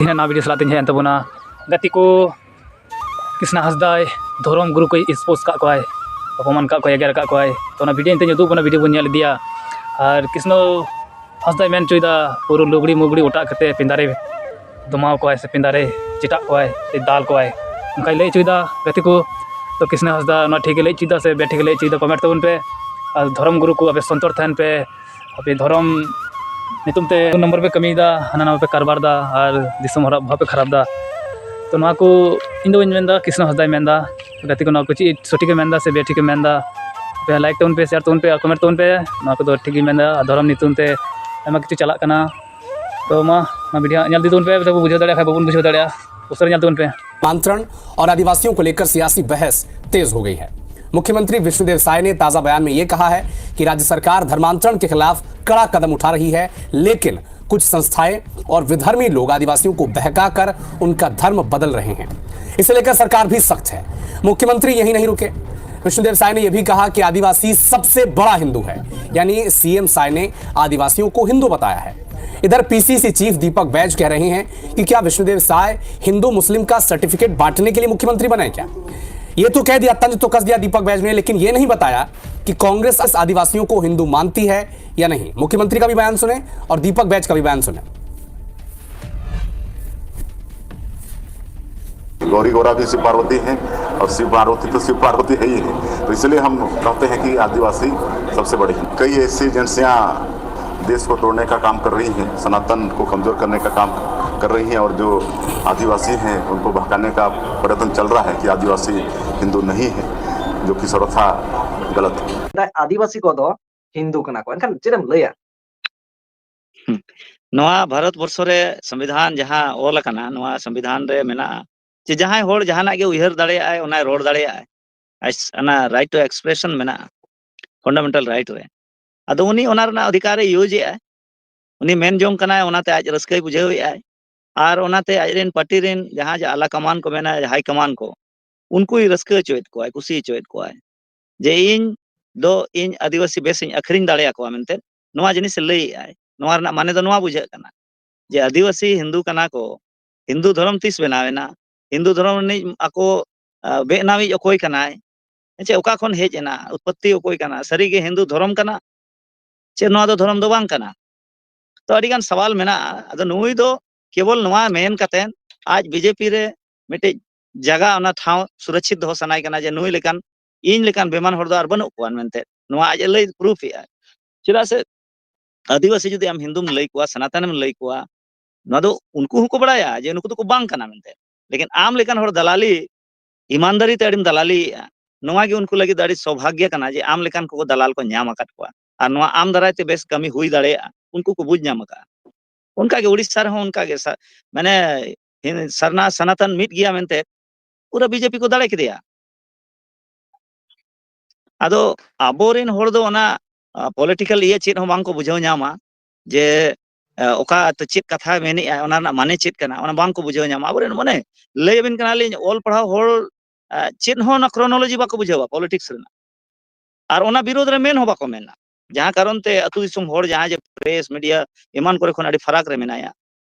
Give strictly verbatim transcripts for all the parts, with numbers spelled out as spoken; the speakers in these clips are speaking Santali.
ᱛᱮᱦᱮᱧ ᱱᱟᱣᱟ ᱵᱷᱤᱰᱤᱭᱳ ᱥᱟᱞᱟᱜ ᱛᱮᱧ ᱦᱮᱡ ᱮᱱ ᱛᱟᱵᱚᱱᱟ᱾ ᱜᱟᱛᱮ ᱠᱚ, ᱠᱨᱤᱥᱱᱟ ᱦᱟᱸᱥᱫᱟᱭ ᱫᱷᱚᱨᱚᱢ ᱜᱩᱨᱩ ᱠᱚᱭ expose ᱠᱟᱜ ᱠᱚᱣᱟᱭ, ᱚᱯᱚᱢᱟᱱ ᱠᱟᱜ ᱠᱚᱣᱟᱭ, ᱮᱜᱮᱨ ᱠᱟᱜ ᱠᱚᱣᱟᱭ᱾ ᱛᱚ ᱚᱱᱟ ᱵᱷᱤᱰᱤᱭᱳ ᱮᱱᱛᱮ ᱩᱫᱩᱜ ᱵᱚᱱᱟ, ᱵᱷᱤᱰᱤᱭᱳ ᱵᱚᱱ ᱧᱮᱞ ᱤᱫᱤᱭᱟ᱾ ᱟᱨ ᱠᱨᱤᱥᱱᱚ ᱦᱟᱸᱥᱫᱟᱭ ᱢᱮᱱ ᱦᱚᱪᱚᱭᱮᱫᱟ ᱯᱩᱨᱟᱹ ᱞᱩᱜᱽᱲᱤ ᱢᱩᱜᱽᱲᱤ ᱚᱴᱟᱜ ᱠᱟᱛᱮ ᱯᱮᱸᱫᱟ ᱨᱮ ᱫᱚᱢᱟᱣ ᱠᱚᱣᱟᱭ ᱥᱮ ᱯᱮᱸᱫᱟ ᱨᱮ ᱪᱮᱴᱟᱜ ᱠᱚᱣᱟᱭ ᱥᱮ ᱫᱟᱞ ᱠᱚᱣᱟᱭ, ᱚᱱᱠᱟᱭ ᱞᱟᱹᱭ ᱦᱚᱪᱚᱭᱮᱫᱟ ᱜᱟᱛᱮ ᱠᱚ᱾ ᱛᱚ ᱠᱨᱤᱥᱱᱟ ᱦᱟᱸᱥᱫᱟ ᱱᱚᱣᱟ ᱴᱷᱤᱠ ᱜᱮ ᱞᱟᱹᱭ ᱦᱚᱪᱚᱭᱮᱫᱟ ᱥᱮ ᱵᱮᱴᱷᱤᱠ ᱜᱮ ᱞᱟᱹᱭ ᱦᱚᱪᱚᱭᱮᱫᱟ, ᱠᱚᱢᱮᱱᱴ ᱛᱟᱵᱚᱱ ᱯᱮ᱾ ᱟᱨ ᱫᱷᱚᱨᱚᱢ ᱜᱩᱨᱩ ᱠᱚ, ᱟᱯᱮ ᱥᱚᱱᱛᱚᱨ ᱛᱟᱦᱮᱱ ᱯᱮ᱾ ᱟᱯᱮ ᱫᱷᱚᱨᱚᱢ ᱧᱩᱛᱩᱢ ᱛᱮ ᱱᱚᱢᱵᱚᱨ ᱯᱮ ᱠᱟᱹᱢᱤᱭᱮᱫᱟ, ᱦᱟᱱᱟ ᱱᱟᱣᱟ ᱯᱮ ᱠᱟᱨᱵᱟᱨ ᱮᱫᱟ ᱟᱨ ᱫᱤᱥᱚᱢ ᱦᱚᱲᱟᱜ ᱵᱷᱟᱵᱽ ᱯᱮ ᱠᱷᱟᱨᱟᱯ ᱮᱫᱟ᱾ ᱛᱚ ᱱᱚᱣᱟ ᱠᱚ ᱤᱧ ᱫᱚ ᱵᱟᱹᱧ ᱢᱮᱱᱫᱟ, ᱠᱨᱤᱥᱱᱚ ᱦᱟᱸᱥᱫᱟᱭ ᱢᱮᱱᱫᱟ᱾ ᱜᱟᱛᱮ ᱠᱚ, ᱱᱚᱣᱟ ᱠᱚ ᱪᱮᱫ ᱥᱚᱴᱷᱤᱠᱮ ᱢᱮᱱᱫᱟ ᱥᱮ ᱵᱮᱴᱷᱤᱠᱮ ᱢᱮᱱᱫᱟ? ᱟᱯᱮ ᱞᱟᱭᱤᱠ ᱛᱟᱵᱚᱱ ᱯᱮ, ᱥᱮᱭᱟᱨ ᱛᱟᱵᱚᱱ ᱯᱮ ᱟᱨ ᱠᱚᱢᱮᱱᱴ ᱛᱟᱵᱚᱱ ᱯᱮ᱾ ᱱᱚᱣᱟ ᱠᱚᱫᱚ ᱴᱷᱤᱠ ᱜᱮ ᱢᱮᱱᱫᱟ᱾ ᱟᱨ ᱫᱷᱚᱨᱚᱢ ᱧᱩᱛᱩᱢ ᱛᱮ ᱟᱭᱢᱟ ᱠᱤᱪᱷᱩ ᱪᱟᱞᱟᱜ ᱠᱟᱱᱟ᱾ ᱛᱚ ᱢᱟ, ᱱᱚᱣᱟ ᱵᱷᱤᱰᱤᱭᱳ ᱧᱮᱞ ᱤᱫᱤ ᱛᱟᱵᱚᱱ ᱯᱮ, ᱟᱯᱮ ᱫᱚ ᱵᱩᱡᱷᱟᱹᱣ ᱫᱟᱲᱮᱭᱟᱜ ᱠᱷᱟᱱ, ᱵᱟᱵᱚᱱ ᱵᱩᱡᱷᱟᱹᱣ ᱫᱟᱲᱮᱭᱟᱜᱼᱟ, ᱩᱥᱟᱹᱨᱟ ᱧᱮᱞ ᱛᱟᱵᱚᱱ ᱯᱮ᱾ नामांतरण और आदिवासियों को लेकर सियासी बहस तेज हो गई है। मुख्यमंत्री विष्णुदेव साय ने ताजा बयान में ये कहा है कि राज्य सरकार धर्मांतरण के खिलाफ कड़ा कदम उठा रही है, लेकिन कुछ संस्थाएं और विधर्मी लोग आदिवासियों को बहकाकर उनका धर्म बदल रहे हैं। इसे लेकर सरकार भी सख्त है। मुख्यमंत्री यही नहीं रुके, विष्णुदेव साय ने यह भी कहा कि आदिवासी सबसे बड़ा हिंदू है, यानी सीएम साय ने आदिवासियों को हिंदू बताया है। इधर पीसीसी चीफ दीपक बैज कह रहे हैं कि क्या विष्णुदेव साय हिंदू मुस्लिम का सर्टिफिकेट बांटने के लिए मुख्यमंत्री बने क्या? ये तो कह दिया, तंज तो कस दिया दीपक बैज ने, लेकिन ये नहीं बताया कि कांग्रेस आदिवासियों को हिंदू मानती है या नहीं। मुख्यमंत्री का भी बयान सुने और दीपक बैज का भी बयान सुने। गौरी गौरा भी शिव पार्वती हैं और शिव पार्वती तो शिव पार्वती है ही है। तो इसलिए हम कहते हैं कि आदिवासी सबसे बड़े हैं। कई ऐसी एजेंसियां देश को तोड़ने का काम कर रही हैं, सनातन को कमजोर करने का काम कर रही हैं और जो आदिवासी हैं उनको बहकाने का प्रयत्न चल रहा है कि आदिवासी हिंदू नहीं है, जो कि सर्वथा गलत है। ᱟᱹᱫᱤᱵᱟᱹᱥᱤ ᱠᱚᱫᱚ ᱦᱤᱱᱫᱩ ᱠᱟᱱᱟ ᱠᱚ, ᱮᱱᱠᱷᱟᱱ ᱪᱮᱫ ᱮᱢ ᱞᱟᱹᱭᱟ? ᱱᱚᱣᱟ ᱵᱷᱟᱨᱚᱛ ᱵᱚᱨᱥᱚ ᱨᱮ ᱥᱚᱝᱵᱤᱫᱷᱟᱱ ᱡᱟᱦᱟᱸ ᱚᱞ ᱟᱠᱟᱱᱟ, ᱱᱚᱣᱟ ᱥᱚᱝᱵᱤᱫᱷᱟᱱ ᱨᱮ ᱢᱮᱱᱟᱜᱼᱟ ᱡᱮ ᱡᱟᱦᱟᱸᱭ ᱦᱚᱲ ᱡᱟᱦᱟᱱᱟᱜ ᱜᱮ ᱩᱭᱦᱟᱹᱨ ᱫᱟᱲᱮᱭᱟᱜᱼᱟᱭ, ᱚᱱᱟᱭ ᱨᱚᱲ ᱫᱟᱲᱮᱭᱟᱜᱼᱟᱭ᱾ ᱟᱡ- ᱚᱱᱟ right to expression ᱢᱮᱱᱟᱜᱼᱟ, fundamental right ᱨᱮ᱾ ᱟᱫᱚ ᱩᱱᱤ ᱚᱱᱟ ᱨᱮᱱᱟᱜ ᱚᱫᱷᱤᱠᱟᱨ ᱮ use ᱮᱫᱼᱟᱭ, ᱩᱱᱤ ᱢᱮᱱ ᱡᱚᱝ ᱠᱟᱱᱟᱭ, ᱚᱱᱟᱛᱮ ᱟᱡ ᱨᱟᱹᱥᱠᱟᱹᱭ ᱵᱩᱡᱷᱟᱹᱣ ᱮᱫᱼᱟᱭ᱾ ᱟᱨ ᱚᱱᱟᱛᱮ ᱟᱡᱨᱮᱱ ᱯᱟᱨᱴᱤ ᱨᱮᱱ ᱡᱟᱦᱟᱸ ᱡᱮ ᱟᱞᱟ ᱠᱟᱢᱟᱱ ᱠᱚ ᱢᱮᱱᱟ, ᱦᱟᱭ ᱠᱟᱢᱟᱱ ᱠᱚ, ᱩᱱᱠᱩᱭ ᱨᱟᱹᱥᱠᱟᱹ ᱦᱚᱪᱚᱭᱮᱫ ᱠᱚᱣᱟᱭ, ᱠᱩᱥᱤ ᱦᱚᱪᱚᱭᱮᱫ ᱠᱚᱣᱟᱭ ᱡᱮ ᱤᱧ ᱫᱚ ᱤᱧ ᱟᱹᱫᱤᱵᱟᱹᱥᱤ ᱵᱮᱥ ᱤᱧ ᱟᱹᱠᱷᱨᱤᱧ ᱫᱟᱲᱮᱭᱟᱠᱚᱣᱟ ᱢᱮᱱᱛᱮ᱾ ᱱᱚᱣᱟ ᱡᱤᱱᱤᱥ ᱮ ᱞᱟᱹᱭᱮᱫᱼᱟᱭ᱾ ᱱᱚᱣᱟ ᱨᱮᱱᱟᱜ ᱢᱟᱱᱮ ᱫᱚ ᱱᱚᱣᱟ ᱵᱩᱡᱷᱟᱹᱜ ᱠᱟᱱᱟ ᱡᱮ ᱟᱹᱫᱤᱵᱟᱹᱥᱤ ᱦᱤᱱᱫᱩ ᱠᱟᱱᱟ ᱠᱚ, ᱦᱤᱱᱫᱩ ᱫᱷᱚᱨᱚᱢ ᱛᱤᱥ ᱵᱮᱱᱟᱣ ᱮᱱᱟ? ᱦᱤᱱᱫᱩ ᱫᱷᱚᱨᱚᱢ ᱨᱤᱱᱤᱡ ᱟᱠᱚ, ᱟ, ᱵᱮᱱᱟᱣᱤᱡ ᱚᱠᱚᱭ ᱠᱟᱱᱟᱭ? ᱪᱮ ᱚᱠᱟ ᱠᱷᱚᱱ ᱦᱮᱡ ᱮᱱᱟ? ᱩᱛᱯᱚᱛᱛᱤ ᱚᱠᱚᱭ ᱠᱟᱱᱟ? ᱥᱟᱹᱨᱤᱜᱮ ᱦᱤᱱᱫᱩ ᱫᱷᱚᱨᱚᱢ ᱠᱟᱱᱟ? ᱪᱮ ᱱᱚᱣᱟ ᱫᱚ ᱫᱷᱚᱨᱚᱢ ᱫᱚ ᱵᱟᱝ ᱠᱟᱱᱟ? ᱛᱚ ᱟᱹᱰᱤ ᱜᱟᱱ ᱥᱟᱣᱟᱞ ᱢᱮᱱᱟᱜᱼᱟ᱾ ᱟᱫᱚ ᱱᱩᱭ ᱫᱚ ᱠᱮᱵᱚᱞ ᱱᱚᱣᱟ ᱢᱮᱱ ᱠᱟᱛᱮ ᱟᱡ ᱵᱤᱡᱮᱯᱤ ᱨᱮ ᱢᱤᱫᱴᱤᱡ ᱡᱟᱭᱜᱟ, ᱚᱱᱟ ᱴᱷᱟᱶ ᱥᱩᱨᱚᱠᱪᱷᱤᱛ ᱫᱚᱦᱚ ᱥᱟᱱᱟᱭ ᱠᱟᱱᱟ ᱡᱮ ᱱᱩᱭ ᱞᱮᱠᱟᱱ, ᱤᱧ ᱞᱮᱠᱟᱱ ᱵᱮᱢᱟᱱ ᱦᱚᱲ ᱫᱚ ᱟᱨ ᱵᱟᱹᱱᱩᱜ ᱠᱚᱣᱟ ᱢᱮᱱᱛᱮ᱾ ᱱᱚᱣᱟ ᱟᱡ ᱮ ᱞᱟᱹᱭ ᱯᱨᱩᱯᱷ ᱮᱫᱼᱟ᱾ ᱪᱮᱫᱟᱜ ᱥᱮ ᱟᱹᱫᱤᱵᱟᱹᱥᱤ ᱡᱩᱫᱤ ᱟᱢ ᱦᱤᱱᱫᱩᱢ ᱞᱟᱹᱭ ᱠᱚᱣᱟ, ᱥᱟᱱᱟᱛᱟᱱᱮᱢ ᱞᱟᱹᱭ ᱠᱚᱣᱟ, ᱱᱚᱣᱟ ᱫᱚ ᱩᱱᱠᱩ ᱦᱚᱸᱠᱚ ᱵᱟᱲᱟᱭᱟ ᱡᱮ ᱱᱩᱠᱩ ᱫᱚᱠᱚ ᱵᱟᱝ ᱠᱟᱱᱟ ᱢᱮᱱᱛᱮ᱾ ᱞᱮᱠᱤᱱ ᱟᱢ ᱞᱮᱠᱟᱱ ᱦᱚᱲ ᱫᱟᱞᱟᱞᱤ, ᱤᱢᱟᱱᱫᱟᱨᱤ ᱛᱮ ᱟᱹᱰᱤᱢ ᱫᱟᱞᱟᱞᱤᱭᱮᱫᱼᱟ᱾ ᱱᱚᱣᱟ ᱜᱮ ᱩᱱᱠᱩ ᱞᱟᱹᱜᱤᱫ ᱫᱚ ᱟᱹᱰᱤ ᱥᱳᱵᱷᱟᱜᱭᱚ ᱠᱟᱱᱟ ᱡᱮ ᱟᱢ ᱞᱮᱠᱟᱱ ᱠᱚᱠᱚ ᱫᱟᱞᱟᱞ ᱠᱚ ᱧᱟᱢ ᱟᱠᱟᱫ ᱠᱚᱣᱟ᱾ ᱟᱨ ᱱᱚᱣᱟ ᱟᱢ ᱫᱟᱨᱟᱭ ᱛᱮ ᱵᱮᱥ ᱠᱟᱹᱢᱤ ᱦᱩᱭ ᱫᱟᱲᱮᱭᱟᱜᱼᱟ, ᱩᱱᱠᱩ ᱠᱚ ᱵᱩᱡᱽ ᱧᱟᱢ ᱟᱠᱟᱫᱼᱟ᱾ ᱚᱱᱠᱟᱜᱮ ᱩᱲᱤᱥᱥᱟ ᱨᱮᱦᱚᱸ ᱚᱱᱠᱟᱜᱮ ᱥᱟ-, ᱢᱟᱱᱮ ᱦᱤᱱ-, ᱥᱟᱨᱱᱟ ᱥᱟᱱᱟᱛᱟᱱ ᱢᱤᱫ ᱜᱮᱭᱟ ᱢᱮᱱᱛᱮ ᱯᱩᱨᱟᱹ ᱵᱤᱡᱮᱯᱤ ᱠᱚ ᱫᱟᱲᱮ ᱠᱮᱫᱮᱭᱟ᱾ ᱟᱫᱚ ᱟᱵᱚᱨᱮᱱ ᱦᱚᱲ ᱫᱚ ᱚᱱᱟ, ᱟ, ᱯᱚᱞᱤᱴᱤᱠᱟᱞ ᱤᱭᱟᱹ ᱪᱮᱫ ᱦᱚᱸ ᱵᱟᱝ ᱠᱚ ᱵᱩᱡᱷᱟᱹᱣ ᱧᱟᱢᱟ ᱡᱮ, ᱟ, ᱚᱠᱟ ᱛᱮ ᱪᱮᱫ ᱠᱟᱛᱷᱟᱭ ᱢᱮᱱᱮᱜᱼᱟ, ᱚᱱᱟ ᱨᱮᱱᱟᱜ ᱢᱟᱱᱮ ᱪᱮᱫ ᱠᱟᱱᱟ, ᱚᱱᱟ ᱵᱟᱝ ᱠᱚ ᱵᱩᱡᱷᱟᱹᱣ ᱧᱟᱢᱟ᱾ ᱟᱵᱚᱨᱮᱱ ᱢᱟᱱᱮ ᱞᱟᱹᱭ ᱟᱵᱤᱱ ᱠᱟᱱᱟᱞᱤᱧ, ᱚᱞ ᱯᱟᱲᱦᱟᱣ ᱦᱚᱲ, ᱟ, ᱪᱮᱫ ᱦᱚᱸ ᱚᱱᱟ ᱠᱨᱚᱱᱳᱞᱚᱡᱤ ᱵᱟᱠᱚ ᱵᱩᱡᱷᱟᱹᱣᱟ ᱯᱚᱞᱤᱴᱤᱠᱥ ᱨᱮᱱᱟᱜ, ᱟᱨ ᱚᱱᱟ ᱵᱤᱨᱳᱫᱷ ᱨᱮ ᱢᱮᱱ ᱦᱚᱸ ᱵᱟᱠᱚ ᱢᱮᱱᱟ᱾ ᱡᱟᱦᱟᱸ ᱠᱟᱨᱚᱱ ᱛᱮ ᱟᱹᱛᱩ ᱫᱤᱥᱚᱢ ᱦᱚᱲ ᱡᱟᱦᱟᱸᱭ ᱡᱮ ᱯᱨᱮᱥ ᱢᱤᱰᱤᱭᱟ ᱮᱢᱟᱱ ᱠᱚᱨᱮ ᱠᱷᱚᱱ ᱟᱹᱰᱤ ᱯᱷᱟᱨᱟᱠ ᱨᱮ ᱢᱮᱱᱟᱭᱟ,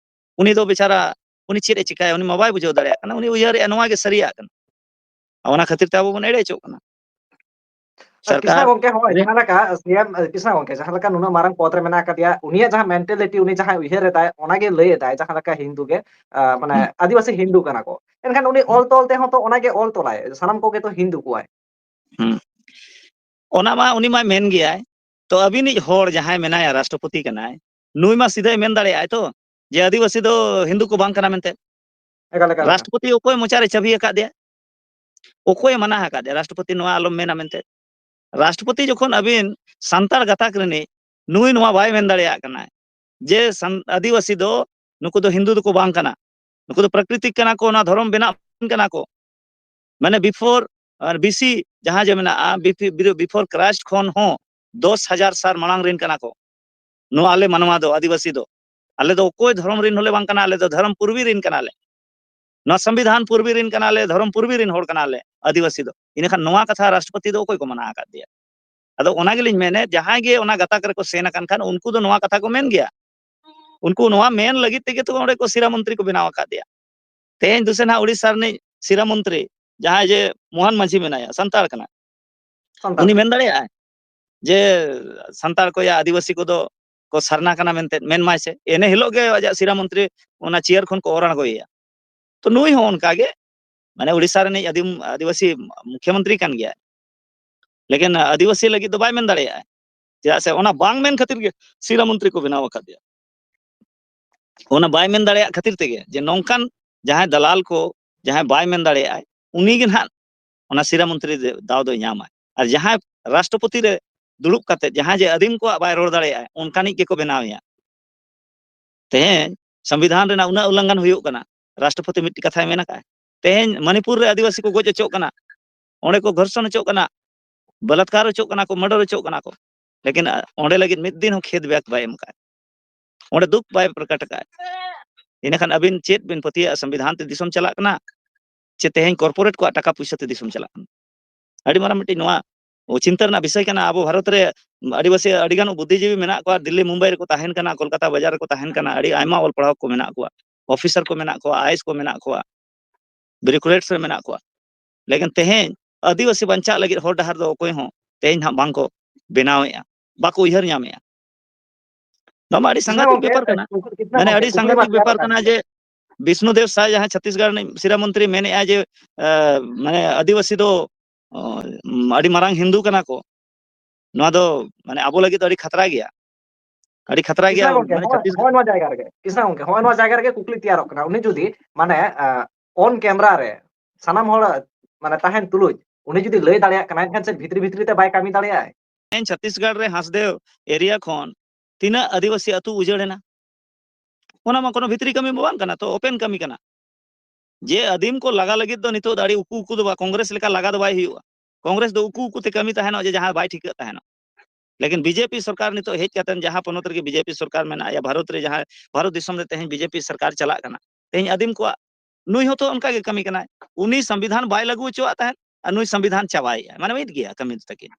ᱩᱱᱤ ᱫᱚ ᱵᱮᱪᱟᱨᱟ, ᱩᱱᱤ ᱪᱮᱫ ᱮ ᱪᱤᱠᱟᱹᱭᱟ? ᱩᱱᱤ ᱢᱟ ᱵᱟᱭ ᱵᱩᱡᱷᱟᱹᱣ ᱫᱟᱲᱮᱭᱟᱜ ᱠᱟᱱᱟ᱾ ᱩᱱᱤ ᱩᱭᱦᱟᱹᱨᱮᱜᱼᱟ ᱱᱚᱣᱟ ᱜᱮ ᱥᱟᱹᱨᱤᱭᱟᱜ ᱠᱟᱱᱟ, ᱟᱨ ᱚᱱᱟ ᱠᱷᱟᱹᱛᱤᱨ ᱛᱮ ᱟᱵᱚ ᱵᱚᱱ ᱮᱲᱮ ᱦᱚᱪᱚᱜ ᱠᱟᱱᱟ᱾ ᱟᱨ ᱠᱨᱤᱥᱱᱟ ᱥᱚᱨᱠᱟᱨ ᱜᱚᱝᱠᱮ, ᱦᱳᱭ, ᱨᱮ ᱡᱟᱦᱟᱸ ᱞᱮᱠᱟ ᱥᱤ ᱮᱢ ᱠᱨᱤᱥᱱᱟ ᱜᱚᱝᱠᱮ ᱡᱟᱦᱟᱸ ᱞᱮᱠᱟ ᱱᱩᱱᱟᱹᱜ ᱢᱟᱨᱟᱝ ᱯᱚᱫ ᱨᱮ ᱢᱮᱱᱟᱜ ᱟᱠᱟᱫᱮᱭᱟ, ᱩᱱᱤᱭᱟᱜ ᱡᱟᱦᱟᱸ ᱢᱮᱱᱴᱟᱞᱤᱴᱤ, ᱩᱱᱤ ᱡᱟᱦᱟᱸᱭ ᱩᱭᱦᱟᱹᱨ ᱮᱫᱟᱭ, ᱚᱱᱟᱜᱮ ᱞᱟᱹᱭ ᱮᱫᱟᱭ ᱡᱟᱦᱟᱸ ᱞᱮᱠᱟ ᱦᱤᱱᱫᱩ ᱜᱮ, ᱟ, ᱢᱟᱱᱮ ᱦᱩᱸ᱾ ᱟᱹᱫᱤᱵᱟᱹᱥᱤ ᱦᱤᱱᱫᱩ ᱠᱟᱱᱟ ᱠᱚ᱾ ᱮᱱᱠᱷᱟᱱ ᱩᱱᱤ ᱦᱩᱸ᱾ ᱚᱞ ᱛᱚᱞ ᱛᱮᱦᱚᱸ ᱛᱚ ᱚᱱᱟᱜᱮ ᱚᱞ ᱛᱚᱞᱟᱭ, ᱥᱟᱱᱟᱢ ᱠᱚᱜᱮ ᱛᱚ ᱦᱤᱱᱫᱩ ᱠᱚᱣᱟᱭ᱾ ᱦᱩᱸ᱾ ᱚᱱᱟ ᱢᱟ ᱩᱱᱤ ᱢᱟᱭ ᱢᱮᱱ ᱜᱮᱭᱟᱭ᱾ ᱛᱚ ᱟᱹᱵᱤᱱᱤᱡ ᱦᱚᱲ ᱡᱟᱦᱟᱸᱭ ᱢᱮᱱᱟᱭᱟ, ᱨᱟᱥᱴᱨᱚᱯᱚᱛᱤ ᱠᱟᱱᱟᱭ, ᱱᱩᱭ ᱢᱟ ᱥᱤᱫᱷᱟᱹᱭ ᱢᱮᱱ ᱫᱟᱲᱮᱭᱟᱜᱼᱟᱭ ᱛᱚ ᱡᱮ ᱟᱹᱫᱤᱵᱟᱹᱥᱤ ᱫᱚ ᱦᱤᱱᱫᱩ ᱠᱚ ᱵᱟᱝ ᱠᱟᱱᱟ ᱢᱮᱱᱛᱮ᱾ ᱮᱠᱟᱞ, ᱮᱠᱟᱞ, ᱮᱠᱟᱞ᱾ ᱨᱟᱥᱴᱨᱚᱯᱚᱛᱤ ᱚᱠᱚᱭ ᱢᱚᱪᱟᱨᱮ ᱪᱟᱹᱵᱤ ᱟᱠᱟᱫᱮᱭᱟ? ᱚᱠᱚᱭᱮ ᱢᱟᱱᱟ ᱟᱠᱟᱫᱮᱭᱟ ᱨᱟᱥᱴᱨᱚᱯᱚᱛᱤ ᱱᱚᱣᱟ ᱟᱞᱚᱢ ᱢᱮᱱᱟ ᱢᱮᱱᱛᱮ? ᱨᱟᱥᱴᱨᱚᱯᱚᱛᱤ ᱡᱚᱠᱷᱚᱱ ᱟᱹᱵᱤᱱ ᱥᱟᱱᱛᱟᱲ ᱜᱟᱛᱟᱠ ᱨᱤᱱᱤᱡ, ᱱᱩᱭ ᱱᱚᱣᱟ ᱵᱟᱭ ᱢᱮᱱ ᱫᱟᱲᱮᱭᱟᱜ ᱠᱟᱱᱟᱭ ᱡᱮ ᱥᱟᱱ-, ᱟᱹᱫᱤᱵᱟᱹᱥᱤ ᱫᱚ, ᱱᱩᱠᱩ ᱫᱚ ᱦᱤᱱᱫᱩ ᱫᱚᱠᱚ ᱵᱟᱝ ᱠᱟᱱᱟ, ᱱᱩᱠᱩ ᱫᱚ ᱯᱨᱟᱠᱨᱤᱛᱤᱠ ᱠᱟᱱᱟ ᱠᱚ, ᱚᱱᱟ ᱫᱷᱚᱨᱚᱢ ᱵᱮᱱᱟᱣ ᱠᱟᱱᱟ ᱠᱚ᱾ ᱢᱟᱱᱮ ᱵᱤᱯᱷᱳᱨ, ᱟᱨ ᱵᱤᱥᱤ ᱡᱟᱦᱟᱸ ᱡᱮ ᱢᱮᱱᱟᱜᱼᱟ, ᱵᱤᱯᱷᱤ-, ᱵᱤᱨ-, ᱵᱤᱯᱷᱳᱨ ᱠᱨᱟᱭᱤᱥᱴ ᱠᱷᱚᱱ ᱦᱚᱸ ᱫᱚᱥ ᱦᱟᱡᱟᱨ ᱥᱟᱞ ᱢᱟᱲᱟᱝ ᱨᱮᱱ ᱠᱟᱱᱟ ᱠᱚ᱾ ᱱᱚᱣᱟ ᱟᱞᱮ ᱢᱟᱱᱣᱟ ᱫᱚ, ᱟᱹᱫᱤᱵᱟᱹᱥᱤ ᱫᱚ, ᱟᱞᱮ ᱫᱚ ᱚᱠᱚᱭ ᱫᱷᱚᱨᱚᱢ ᱨᱮᱱ ᱦᱚᱸᱞᱮ ᱵᱟᱝ ᱠᱟᱱᱟ, ᱟᱞᱮ ᱫᱚ ᱫᱷᱚᱨᱚᱢ ᱯᱩᱨᱵᱤ ᱨᱮᱱ ᱠᱟᱱᱟᱞᱮ᱾ ᱱᱚᱣᱟ ᱥᱚᱝᱵᱤᱫᱷᱟᱱ ᱯᱩᱨᱵᱤ ᱨᱮᱱ ᱠᱟᱱᱟᱞᱮ, ᱫᱷᱚᱨᱚᱢ ᱯᱩᱨᱵᱤ ᱨᱮᱱ ᱦᱚᱲ ᱠᱟᱱᱟᱞᱮ ᱟᱹᱫᱤᱵᱟᱹᱥᱤ ᱫᱚ᱾ ᱤᱱᱟᱹᱠᱷᱟᱱ ᱱᱚᱣᱟ ᱠᱟᱛᱷᱟ ᱨᱟᱥᱴᱨᱚᱯᱚᱛᱤ ᱫᱚ ᱚᱠᱚᱭ ᱠᱚ ᱢᱟᱱᱟ ᱟᱠᱟᱫ ᱫᱮᱭᱟ? ᱟᱫᱚ ᱚᱱᱟ ᱜᱮᱞᱤᱧ ᱢᱮᱱᱮᱫ, ᱡᱟᱦᱟᱸᱭ ᱜᱮ ᱚᱱᱟ ᱜᱟᱛᱟᱠ ᱨᱮᱠᱚ ᱥᱮᱱ ᱟᱠᱟᱱ ᱠᱷᱟᱱ ᱩᱱᱠᱩ ᱫᱚ ᱱᱚᱣᱟ ᱠᱟᱛᱷᱟ ᱠᱚ ᱢᱮᱱ ᱜᱮᱭᱟ᱾ ᱩᱱᱠᱩ ᱱᱚᱣᱟ ᱢᱮᱱ ᱞᱟᱹᱜᱤᱫ ᱛᱮᱜᱮ ᱛᱚ ᱚᱸᱰᱮ ᱠᱚ ᱥᱤᱨᱟ ᱢᱚᱱᱛᱨᱤ ᱠᱚ ᱵᱮᱱᱟᱣ ᱟᱠᱟᱫᱮᱭᱟ᱾ ᱛᱮᱦᱮᱧ ᱫᱩᱥᱮ ᱱᱟᱦᱟᱜ ᱩᱲᱤᱥᱥᱟ ᱨᱤᱱᱤᱡ ᱥᱤᱨᱟ ᱢᱚᱱᱛᱨᱤ ᱡᱟᱦᱟᱸᱭ ᱡᱮ ᱢᱳᱦᱚᱱ ᱢᱟᱹᱡᱷᱤ ᱢᱮᱱᱟᱭᱟ, ᱥᱟᱱᱛᱟᱲ ᱠᱟᱱᱟᱭ, ᱥᱟᱱᱛᱟᱲ᱾ ᱩᱱᱤ ᱢᱮᱱ ᱫᱟᱲᱮᱭᱟᱜᱼᱟᱭ ᱡᱮ ᱥᱟᱱᱛᱟᱲ ᱠᱚ ᱭᱟ ᱟᱹᱫᱤᱵᱟᱹᱥᱤ ᱠᱚᱫᱚ ᱠᱚ ᱥᱟᱨᱱᱟ ᱠᱟᱱᱟ ᱢᱮᱱᱛᱮ ᱢᱮᱱ ᱢᱟᱭ ᱥᱮ, ᱮᱱᱮ ᱦᱤᱞᱳᱜ ᱜᱮ ᱟᱡᱟᱜ ᱥᱤᱨᱟ ᱢᱚᱱᱛᱨᱤ ᱚᱱᱟ ᱪᱮᱭᱟᱨ ᱠᱷᱚᱱ ᱠᱚ ᱚᱨ ᱟᱬᱜᱚᱭᱮᱭᱟ᱾ ᱛᱚ ᱱᱩᱭ ᱦᱚᱸ ᱚᱱᱠᱟ ᱜᱮ, ᱢᱟᱱᱮ ᱩᱲᱤᱥᱥᱟ ᱨᱤᱱᱤᱡ ᱟᱹᱫᱤᱢ ᱟᱹᱫᱤᱵᱟᱹᱥᱤ ᱢᱩᱠᱷᱭᱚᱢᱚᱱᱛᱨᱤ ᱠᱟᱱ ᱜᱮᱭᱟᱭ, ᱞᱮᱠᱤᱱ ᱟᱹᱫᱤᱵᱟᱹᱥᱤ ᱞᱟᱹᱜᱤᱫ ᱫᱚ ᱵᱟᱭ ᱢᱮᱱ ᱫᱟᱲᱮᱭᱟᱜᱼᱟ᱾ ᱪᱮᱫᱟᱜ ᱥᱮ ᱚᱱᱟ ᱵᱟᱝ ᱢᱮᱱ ᱠᱷᱟᱹᱛᱤᱨ ᱜᱮ ᱥᱤᱨᱟ ᱢᱚᱱᱛᱨᱤ ᱠᱚ ᱵᱮᱱᱟᱣ ᱟᱠᱟᱫᱮᱭᱟ᱾ ᱚᱱᱟ ᱵᱟᱭ ᱢᱮᱱ ᱫᱟᱲᱮᱭᱟᱜ ᱠᱷᱟᱹᱛᱤᱨ ᱛᱮᱜᱮ ᱡᱮ ᱱᱚᱝᱠᱟᱱ ᱡᱟᱦᱟᱸᱭ ᱫᱟᱞᱟᱞ ᱠᱚ, ᱡᱟᱦᱟᱸᱭ ᱵᱟᱭ ᱢᱮᱱ ᱫᱟᱲᱮᱭᱟᱜᱼᱟᱭ, ᱩᱱᱤ ᱜᱮ ᱱᱟᱦᱟᱜ ᱚᱱᱟ ᱥᱤᱨᱟ ᱢᱚᱱᱛᱨᱤ ᱫᱟᱣ ᱫᱚᱭ ᱧᱟᱢᱟ᱾ ᱟᱨ ᱡᱟᱦᱟᱸᱭ ᱨᱟᱥᱴᱨᱚᱯᱚᱛᱤ ᱨᱮ ᱫᱩᱲᱩᱵ ᱠᱟᱛᱮ ᱡᱟᱦᱟᱸᱭ ᱡᱮ ᱟᱹᱫᱤᱢ ᱠᱚᱣᱟᱜ ᱵᱟᱭ ᱨᱚᱲ ᱫᱟᱲᱮᱭᱟᱜᱼᱟ, ᱚᱱᱠᱟᱱᱤᱡ ᱜᱮᱠᱚ ᱵᱮᱱᱟᱣᱮᱭᱟ᱾ ᱛᱮᱦᱮᱧ ᱥᱚᱝᱵᱤᱫᱷᱟᱱ ᱨᱮᱱᱟᱜ ᱩᱱᱟᱹᱜ ᱩᱞᱞᱚᱝᱜᱷᱚᱱ ᱦᱩᱭᱩᱜ ᱠᱟᱱᱟ, ᱨᱟᱥᱴᱨᱚᱯᱚᱛᱤ ᱢᱤᱫᱴᱤᱡ ᱠᱟᱛᱷᱟᱭ ᱢᱮᱱ ᱟᱠᱟᱫᱼᱟ᱾ ᱛᱮᱦᱮᱧ ᱢᱚᱱᱤᱯᱩᱨ ᱨᱮ ᱟᱹᱫᱤᱵᱟᱹᱥᱤ ᱠᱚ ᱜᱚᱡ ᱦᱚᱪᱚᱜ ᱠᱟᱱᱟ, ᱚᱸᱰᱮ ᱠᱚ ᱜᱷᱚᱨᱥᱚᱱ ᱦᱚᱪᱚᱜ ᱠᱟᱱᱟ, ᱵᱚᱞᱟᱛᱠᱟᱨ ᱦᱚᱪᱚᱜ ᱠᱟᱱᱟ ᱠᱚ, ᱢᱟᱨᱰᱟᱨ ᱦᱚᱪᱚᱜ ᱠᱟᱱᱟ ᱠᱚ, ᱞᱮᱠᱤᱱ ᱚᱸᱰᱮ ᱞᱟᱹᱜᱤᱫ ᱢᱤᱫ ᱫᱤᱱ ᱦᱚᱸ ᱠᱷᱮᱫ ᱵᱮᱠ ᱵᱟᱭ ᱮᱢ ᱟᱠᱟᱫ, ᱚᱸᱰᱮ ᱫᱩᱠ ᱵᱟᱭ ᱯᱨᱚᱠᱟᱴ ᱟᱠᱟᱫ᱾ ᱤᱱᱟᱹᱠᱷᱟᱱ ᱟᱹᱵᱤᱱ ᱪᱮᱫ ᱵᱤᱱ ᱯᱟᱹᱛᱭᱟᱹᱜᱼᱟ? ᱥᱚᱝᱵᱤᱫᱷᱟᱱ ᱛᱮ ᱫᱤᱥᱚᱢ ᱪᱟᱞᱟᱜ ᱠᱟᱱᱟ ᱪᱮ ᱛᱮᱦᱮᱧ ᱠᱚᱨᱯᱳᱨᱮᱴ ᱠᱚᱣᱟᱜ ᱴᱟᱠᱟ ᱯᱩᱭᱥᱟᱹ ᱛᱮ ᱫᱤᱥᱚᱢ ᱪᱟᱞᱟᱜ ᱠᱟᱱᱟ? ᱟᱹᱰᱤ ᱢᱟᱨᱟᱝ ᱢᱤᱫᱴᱤᱡ ᱱᱚᱣᱟ ᱪᱤᱱᱛᱟᱹ ᱨᱮᱱᱟᱜ ᱵᱤᱥᱚᱭ ᱠᱟᱱᱟ᱾ ᱟᱵᱚ ᱵᱷᱟᱨᱚᱛ ᱨᱮ ᱟᱹᱫᱤᱵᱟᱹᱥᱤ ᱟᱹᱰᱤ ᱜᱟᱱ ᱵᱩᱫᱽᱫᱤᱡᱤᱵᱤ ᱢᱮᱱᱟᱜ ᱠᱚᱣᱟ, ᱫᱤᱞᱞᱤ ᱢᱩᱢᱵᱟᱭ ᱨᱮᱠᱚ ᱛᱟᱦᱮᱱ ᱠᱟᱱᱟ, ᱠᱳᱞᱠᱟᱛᱟ ᱵᱟᱡᱟᱨ ᱨᱮᱠᱚ ᱛᱟᱦᱮᱱ ᱠᱟᱱᱟ, ᱟᱹᱰᱤ ᱟᱭᱢᱟ ᱚᱞ ᱯᱟᱲᱦᱟᱣ ᱠᱚ ᱢᱮᱱᱟᱜ ᱠᱚᱣᱟ, ᱚᱯᱷᱤᱥᱟᱨ ᱠᱚ ᱢᱮᱱᱟᱜ ᱠᱚᱣᱟ, ᱟᱭᱮᱥ ᱠᱚ ᱢᱮᱱᱟᱜ ᱠᱚᱣᱟ, ᱵᱤᱭᱩᱨᱳᱠᱨᱮᱴᱥ ᱨᱮ ᱢᱮᱱᱟᱜ ᱠᱚᱣᱟ᱾ ᱞᱮᱠᱤᱱ ᱛᱮᱦᱮᱧ ᱟᱹᱫᱤᱵᱟᱹᱥᱤ ᱵᱟᱧᱪᱟᱜ ᱞᱟᱹᱜᱤᱫ ᱦᱚᱨ ᱰᱟᱦᱟᱨ ᱫᱚ ᱚᱠᱚᱭ ᱦᱚᱸ ᱛᱮᱦᱮᱧ ᱦᱟᱸᱜ ᱵᱟᱝᱠᱚ ᱵᱮᱱᱟᱣᱮᱫᱼᱟ, ᱵᱟᱠᱚ ᱩᱭᱦᱟᱹᱨ ᱧᱟᱢᱮᱫᱼᱟ᱾ ᱱᱚᱣᱟ ᱢᱟ ᱟᱹᱰᱤ ᱠᱤᱥᱱᱟ ᱥᱟᱝᱜᱷᱟᱛᱤᱠ ᱜᱚᱝᱠᱮ, ᱵᱮᱯᱟᱨ ᱠᱟᱱᱟ᱾ ᱠᱩᱠᱞᱤ, ᱠᱤᱥᱱᱟ ᱢᱟᱱᱮ ᱜᱚᱝᱠᱮ, ᱟᱹᱰᱤ ᱠᱩᱠᱞᱤ ᱢᱟ ᱥᱟᱝᱜᱷᱟᱛᱤᱠ ᱛᱟᱦᱮᱸ ᱵᱮᱯᱟᱨ ᱠᱟᱱ ᱠᱟᱱᱟ ᱜᱮ᱾ ᱡᱮ ᱵᱤᱥᱱᱩᱫᱮᱵ ᱥᱟᱭ ᱡᱟᱦᱟᱸ ᱪᱷᱚᱛᱤᱥᱜᱚᱲ ᱨᱤᱱᱤᱡ ᱥᱤᱨᱟ ᱢᱚᱱᱛᱨᱤ ᱢᱮᱱᱮᱫᱼᱟ ᱡᱮ, ᱮ, ᱢᱟᱱᱮ ᱟᱹᱫᱤᱵᱟᱹᱥᱤ ᱫᱚ, ᱚ, ᱟᱹᱰᱤ ᱢᱟᱨᱟᱝ ᱦᱤᱱᱫᱩ ᱠᱟᱱᱟ ᱠᱚ, ᱱᱚᱣᱟ ᱫᱚ ᱢᱟᱱᱮ ᱟᱵᱚ ᱞᱟᱹᱜᱤᱫ ᱫᱚ ᱟᱹᱰᱤ ᱠᱷᱟᱛᱨᱟ ᱜᱮᱭᱟ, ᱟᱹᱰᱤ ᱠᱷᱟᱛᱨᱟ ᱜᱮᱭᱟ᱾ ᱠᱤᱥᱱᱟ ᱜᱚᱝᱠᱮ, ᱢᱟᱱᱮ ᱦᱚᱸᱜᱼᱚᱭ, ᱪᱷᱚᱛᱤᱥᱜᱚᱲ ᱦᱚᱸᱜᱼᱚᱭ ᱱᱚᱣᱟ ᱡᱟᱭᱜᱟ ᱨᱮᱜᱮ, ᱠᱤᱥᱱᱟ ᱜᱚᱝᱠᱮ, ᱦᱚᱸᱜᱼᱚᱭ ᱱᱚᱣᱟ ᱡᱟᱭᱜᱟ ᱨᱮᱜᱮ ᱠᱩᱠᱞᱤ ᱛᱮᱭᱟᱨᱚᱜ ᱠᱟᱱᱟ᱾ ᱩᱱᱤ ᱡᱩᱫᱤ ᱢᱟᱱᱮ, ᱟ, on camera ᱨᱮ ᱥᱟᱱᱟᱢ ᱦᱚᱲ ᱢᱟᱱᱮ ᱛᱟᱦᱮᱱ ᱛᱩᱞᱩᱡ ᱩᱱᱤ ᱡᱩᱫᱤ ᱞᱟᱹᱭ ᱫᱟᱲᱮᱭᱟᱜ ᱠᱟᱱᱟ, ᱮᱱᱠᱷᱟᱱ ᱪᱮᱫ ᱵᱷᱤᱛᱨᱤ ᱵᱷᱤᱛᱨᱤ ᱛᱮ ᱵᱟᱭ ᱠᱟᱹᱢᱤ ᱫᱟᱲᱮᱭᱟᱜᱼᱟᱭ? ᱛᱮᱦᱮᱧ ᱪᱷᱚᱛᱤᱥᱜᱚᱲ ᱨᱮ ᱦᱟᱸᱥᱫᱮᱣ ᱮᱨᱤᱭᱟ ᱠᱷᱚᱱ ᱛᱤᱱᱟᱹᱜ ᱟᱹᱫᱤᱵᱟᱹᱥᱤ ᱟᱹᱛᱩ ᱩᱡᱟᱹᱲ ᱮᱱᱟ? ᱚᱱᱟ ᱢᱟ ᱠᱳᱱᱳ ᱵᱷᱤᱛᱨᱤ ᱠᱟᱹᱢᱤ ᱢᱟ ᱵᱟᱝ ᱠᱟᱱᱟ, ᱛᱚ ᱳᱯᱮᱱ ᱠᱟᱹᱢᱤ ᱠᱟᱱᱟ᱾ ᱡᱮ ᱟᱹᱫᱤᱢ ᱠᱚ ᱞᱟᱜᱟ ᱞᱟᱹᱜᱤᱫ ᱫᱚ ᱱᱤᱛᱚᱜ ᱫᱚ ᱟᱹᱰᱤ ᱩᱠᱩ ᱩᱠᱩ ᱫᱚ ᱵᱟᱝ, ᱠᱚᱝᱜᱨᱮᱥ ᱞᱮᱠᱟ ᱞᱟᱜᱟ ᱫᱚ ᱵᱟᱭ ᱦᱩᱭᱩᱜᱼᱟ᱾ ᱠᱚᱝᱜᱨᱮᱥ ᱫᱚ ᱩᱠᱩ ᱩᱠᱩ ᱛᱮ ᱠᱟᱹᱢᱤ ᱛᱟᱦᱮᱱᱚᱜ ᱡᱮ ᱡᱟᱦᱟᱸ ᱵᱟᱭ ᱴᱷᱤᱠᱟᱹᱜ ᱛᱟᱦᱮᱱᱚᱜ᱾ ᱞᱮᱠᱤᱱ ᱵᱤᱡᱮᱯᱤ ᱥᱚᱨᱠᱟᱨ ᱱᱤᱛᱚᱜ ᱦᱮᱡ ᱠᱟᱛᱮ ᱡᱟᱦᱟᱸ ᱯᱚᱱᱚᱛ ᱨᱮᱜᱮ ᱵᱤᱡᱮᱯᱤ ᱥᱚᱨᱠᱟᱨ ᱢᱮᱱᱟᱜᱼᱟ, ᱭᱟ ᱵᱷᱟᱨᱚᱛ ᱨᱮ ᱡᱟᱦᱟᱸ, ᱵᱷᱟᱨᱚᱛ ᱫᱤᱥᱚᱢ ᱨᱮ ᱛᱮᱦᱮᱧ ᱵᱤᱡᱮᱯᱤ ᱥᱚᱨᱠᱟᱨ ᱪᱟᱞᱟᱜ ᱠᱟᱱᱟ, ᱛᱮᱦᱮᱧ ᱟᱹᱫᱤᱢ ᱠᱚᱣᱟᱜ, ᱱᱩᱭ ᱦᱚᱸᱛᱚ ᱚᱱᱠᱟ ᱜᱮ ᱠᱟᱹᱢᱤ ᱠᱟᱱᱟᱭ᱾ ᱩᱱᱤ ᱥᱚᱝᱵᱤᱫᱷᱟᱱ ᱵᱟᱭ ᱞᱟᱹᱜᱩ ᱦᱚᱪᱚᱣᱟᱜ ᱛᱟᱦᱮᱸᱫ ᱟᱨ ᱱᱩᱭ ᱥᱚᱝᱵᱤᱫᱷᱟᱱ ᱪᱟᱵᱟᱭᱮᱫᱼᱟ, ᱢᱟᱱᱮ ᱢᱤᱫ ᱜᱮᱭᱟ ᱠᱟᱹᱢᱤ ᱫᱚ ᱛᱟᱹᱠᱤᱱ᱾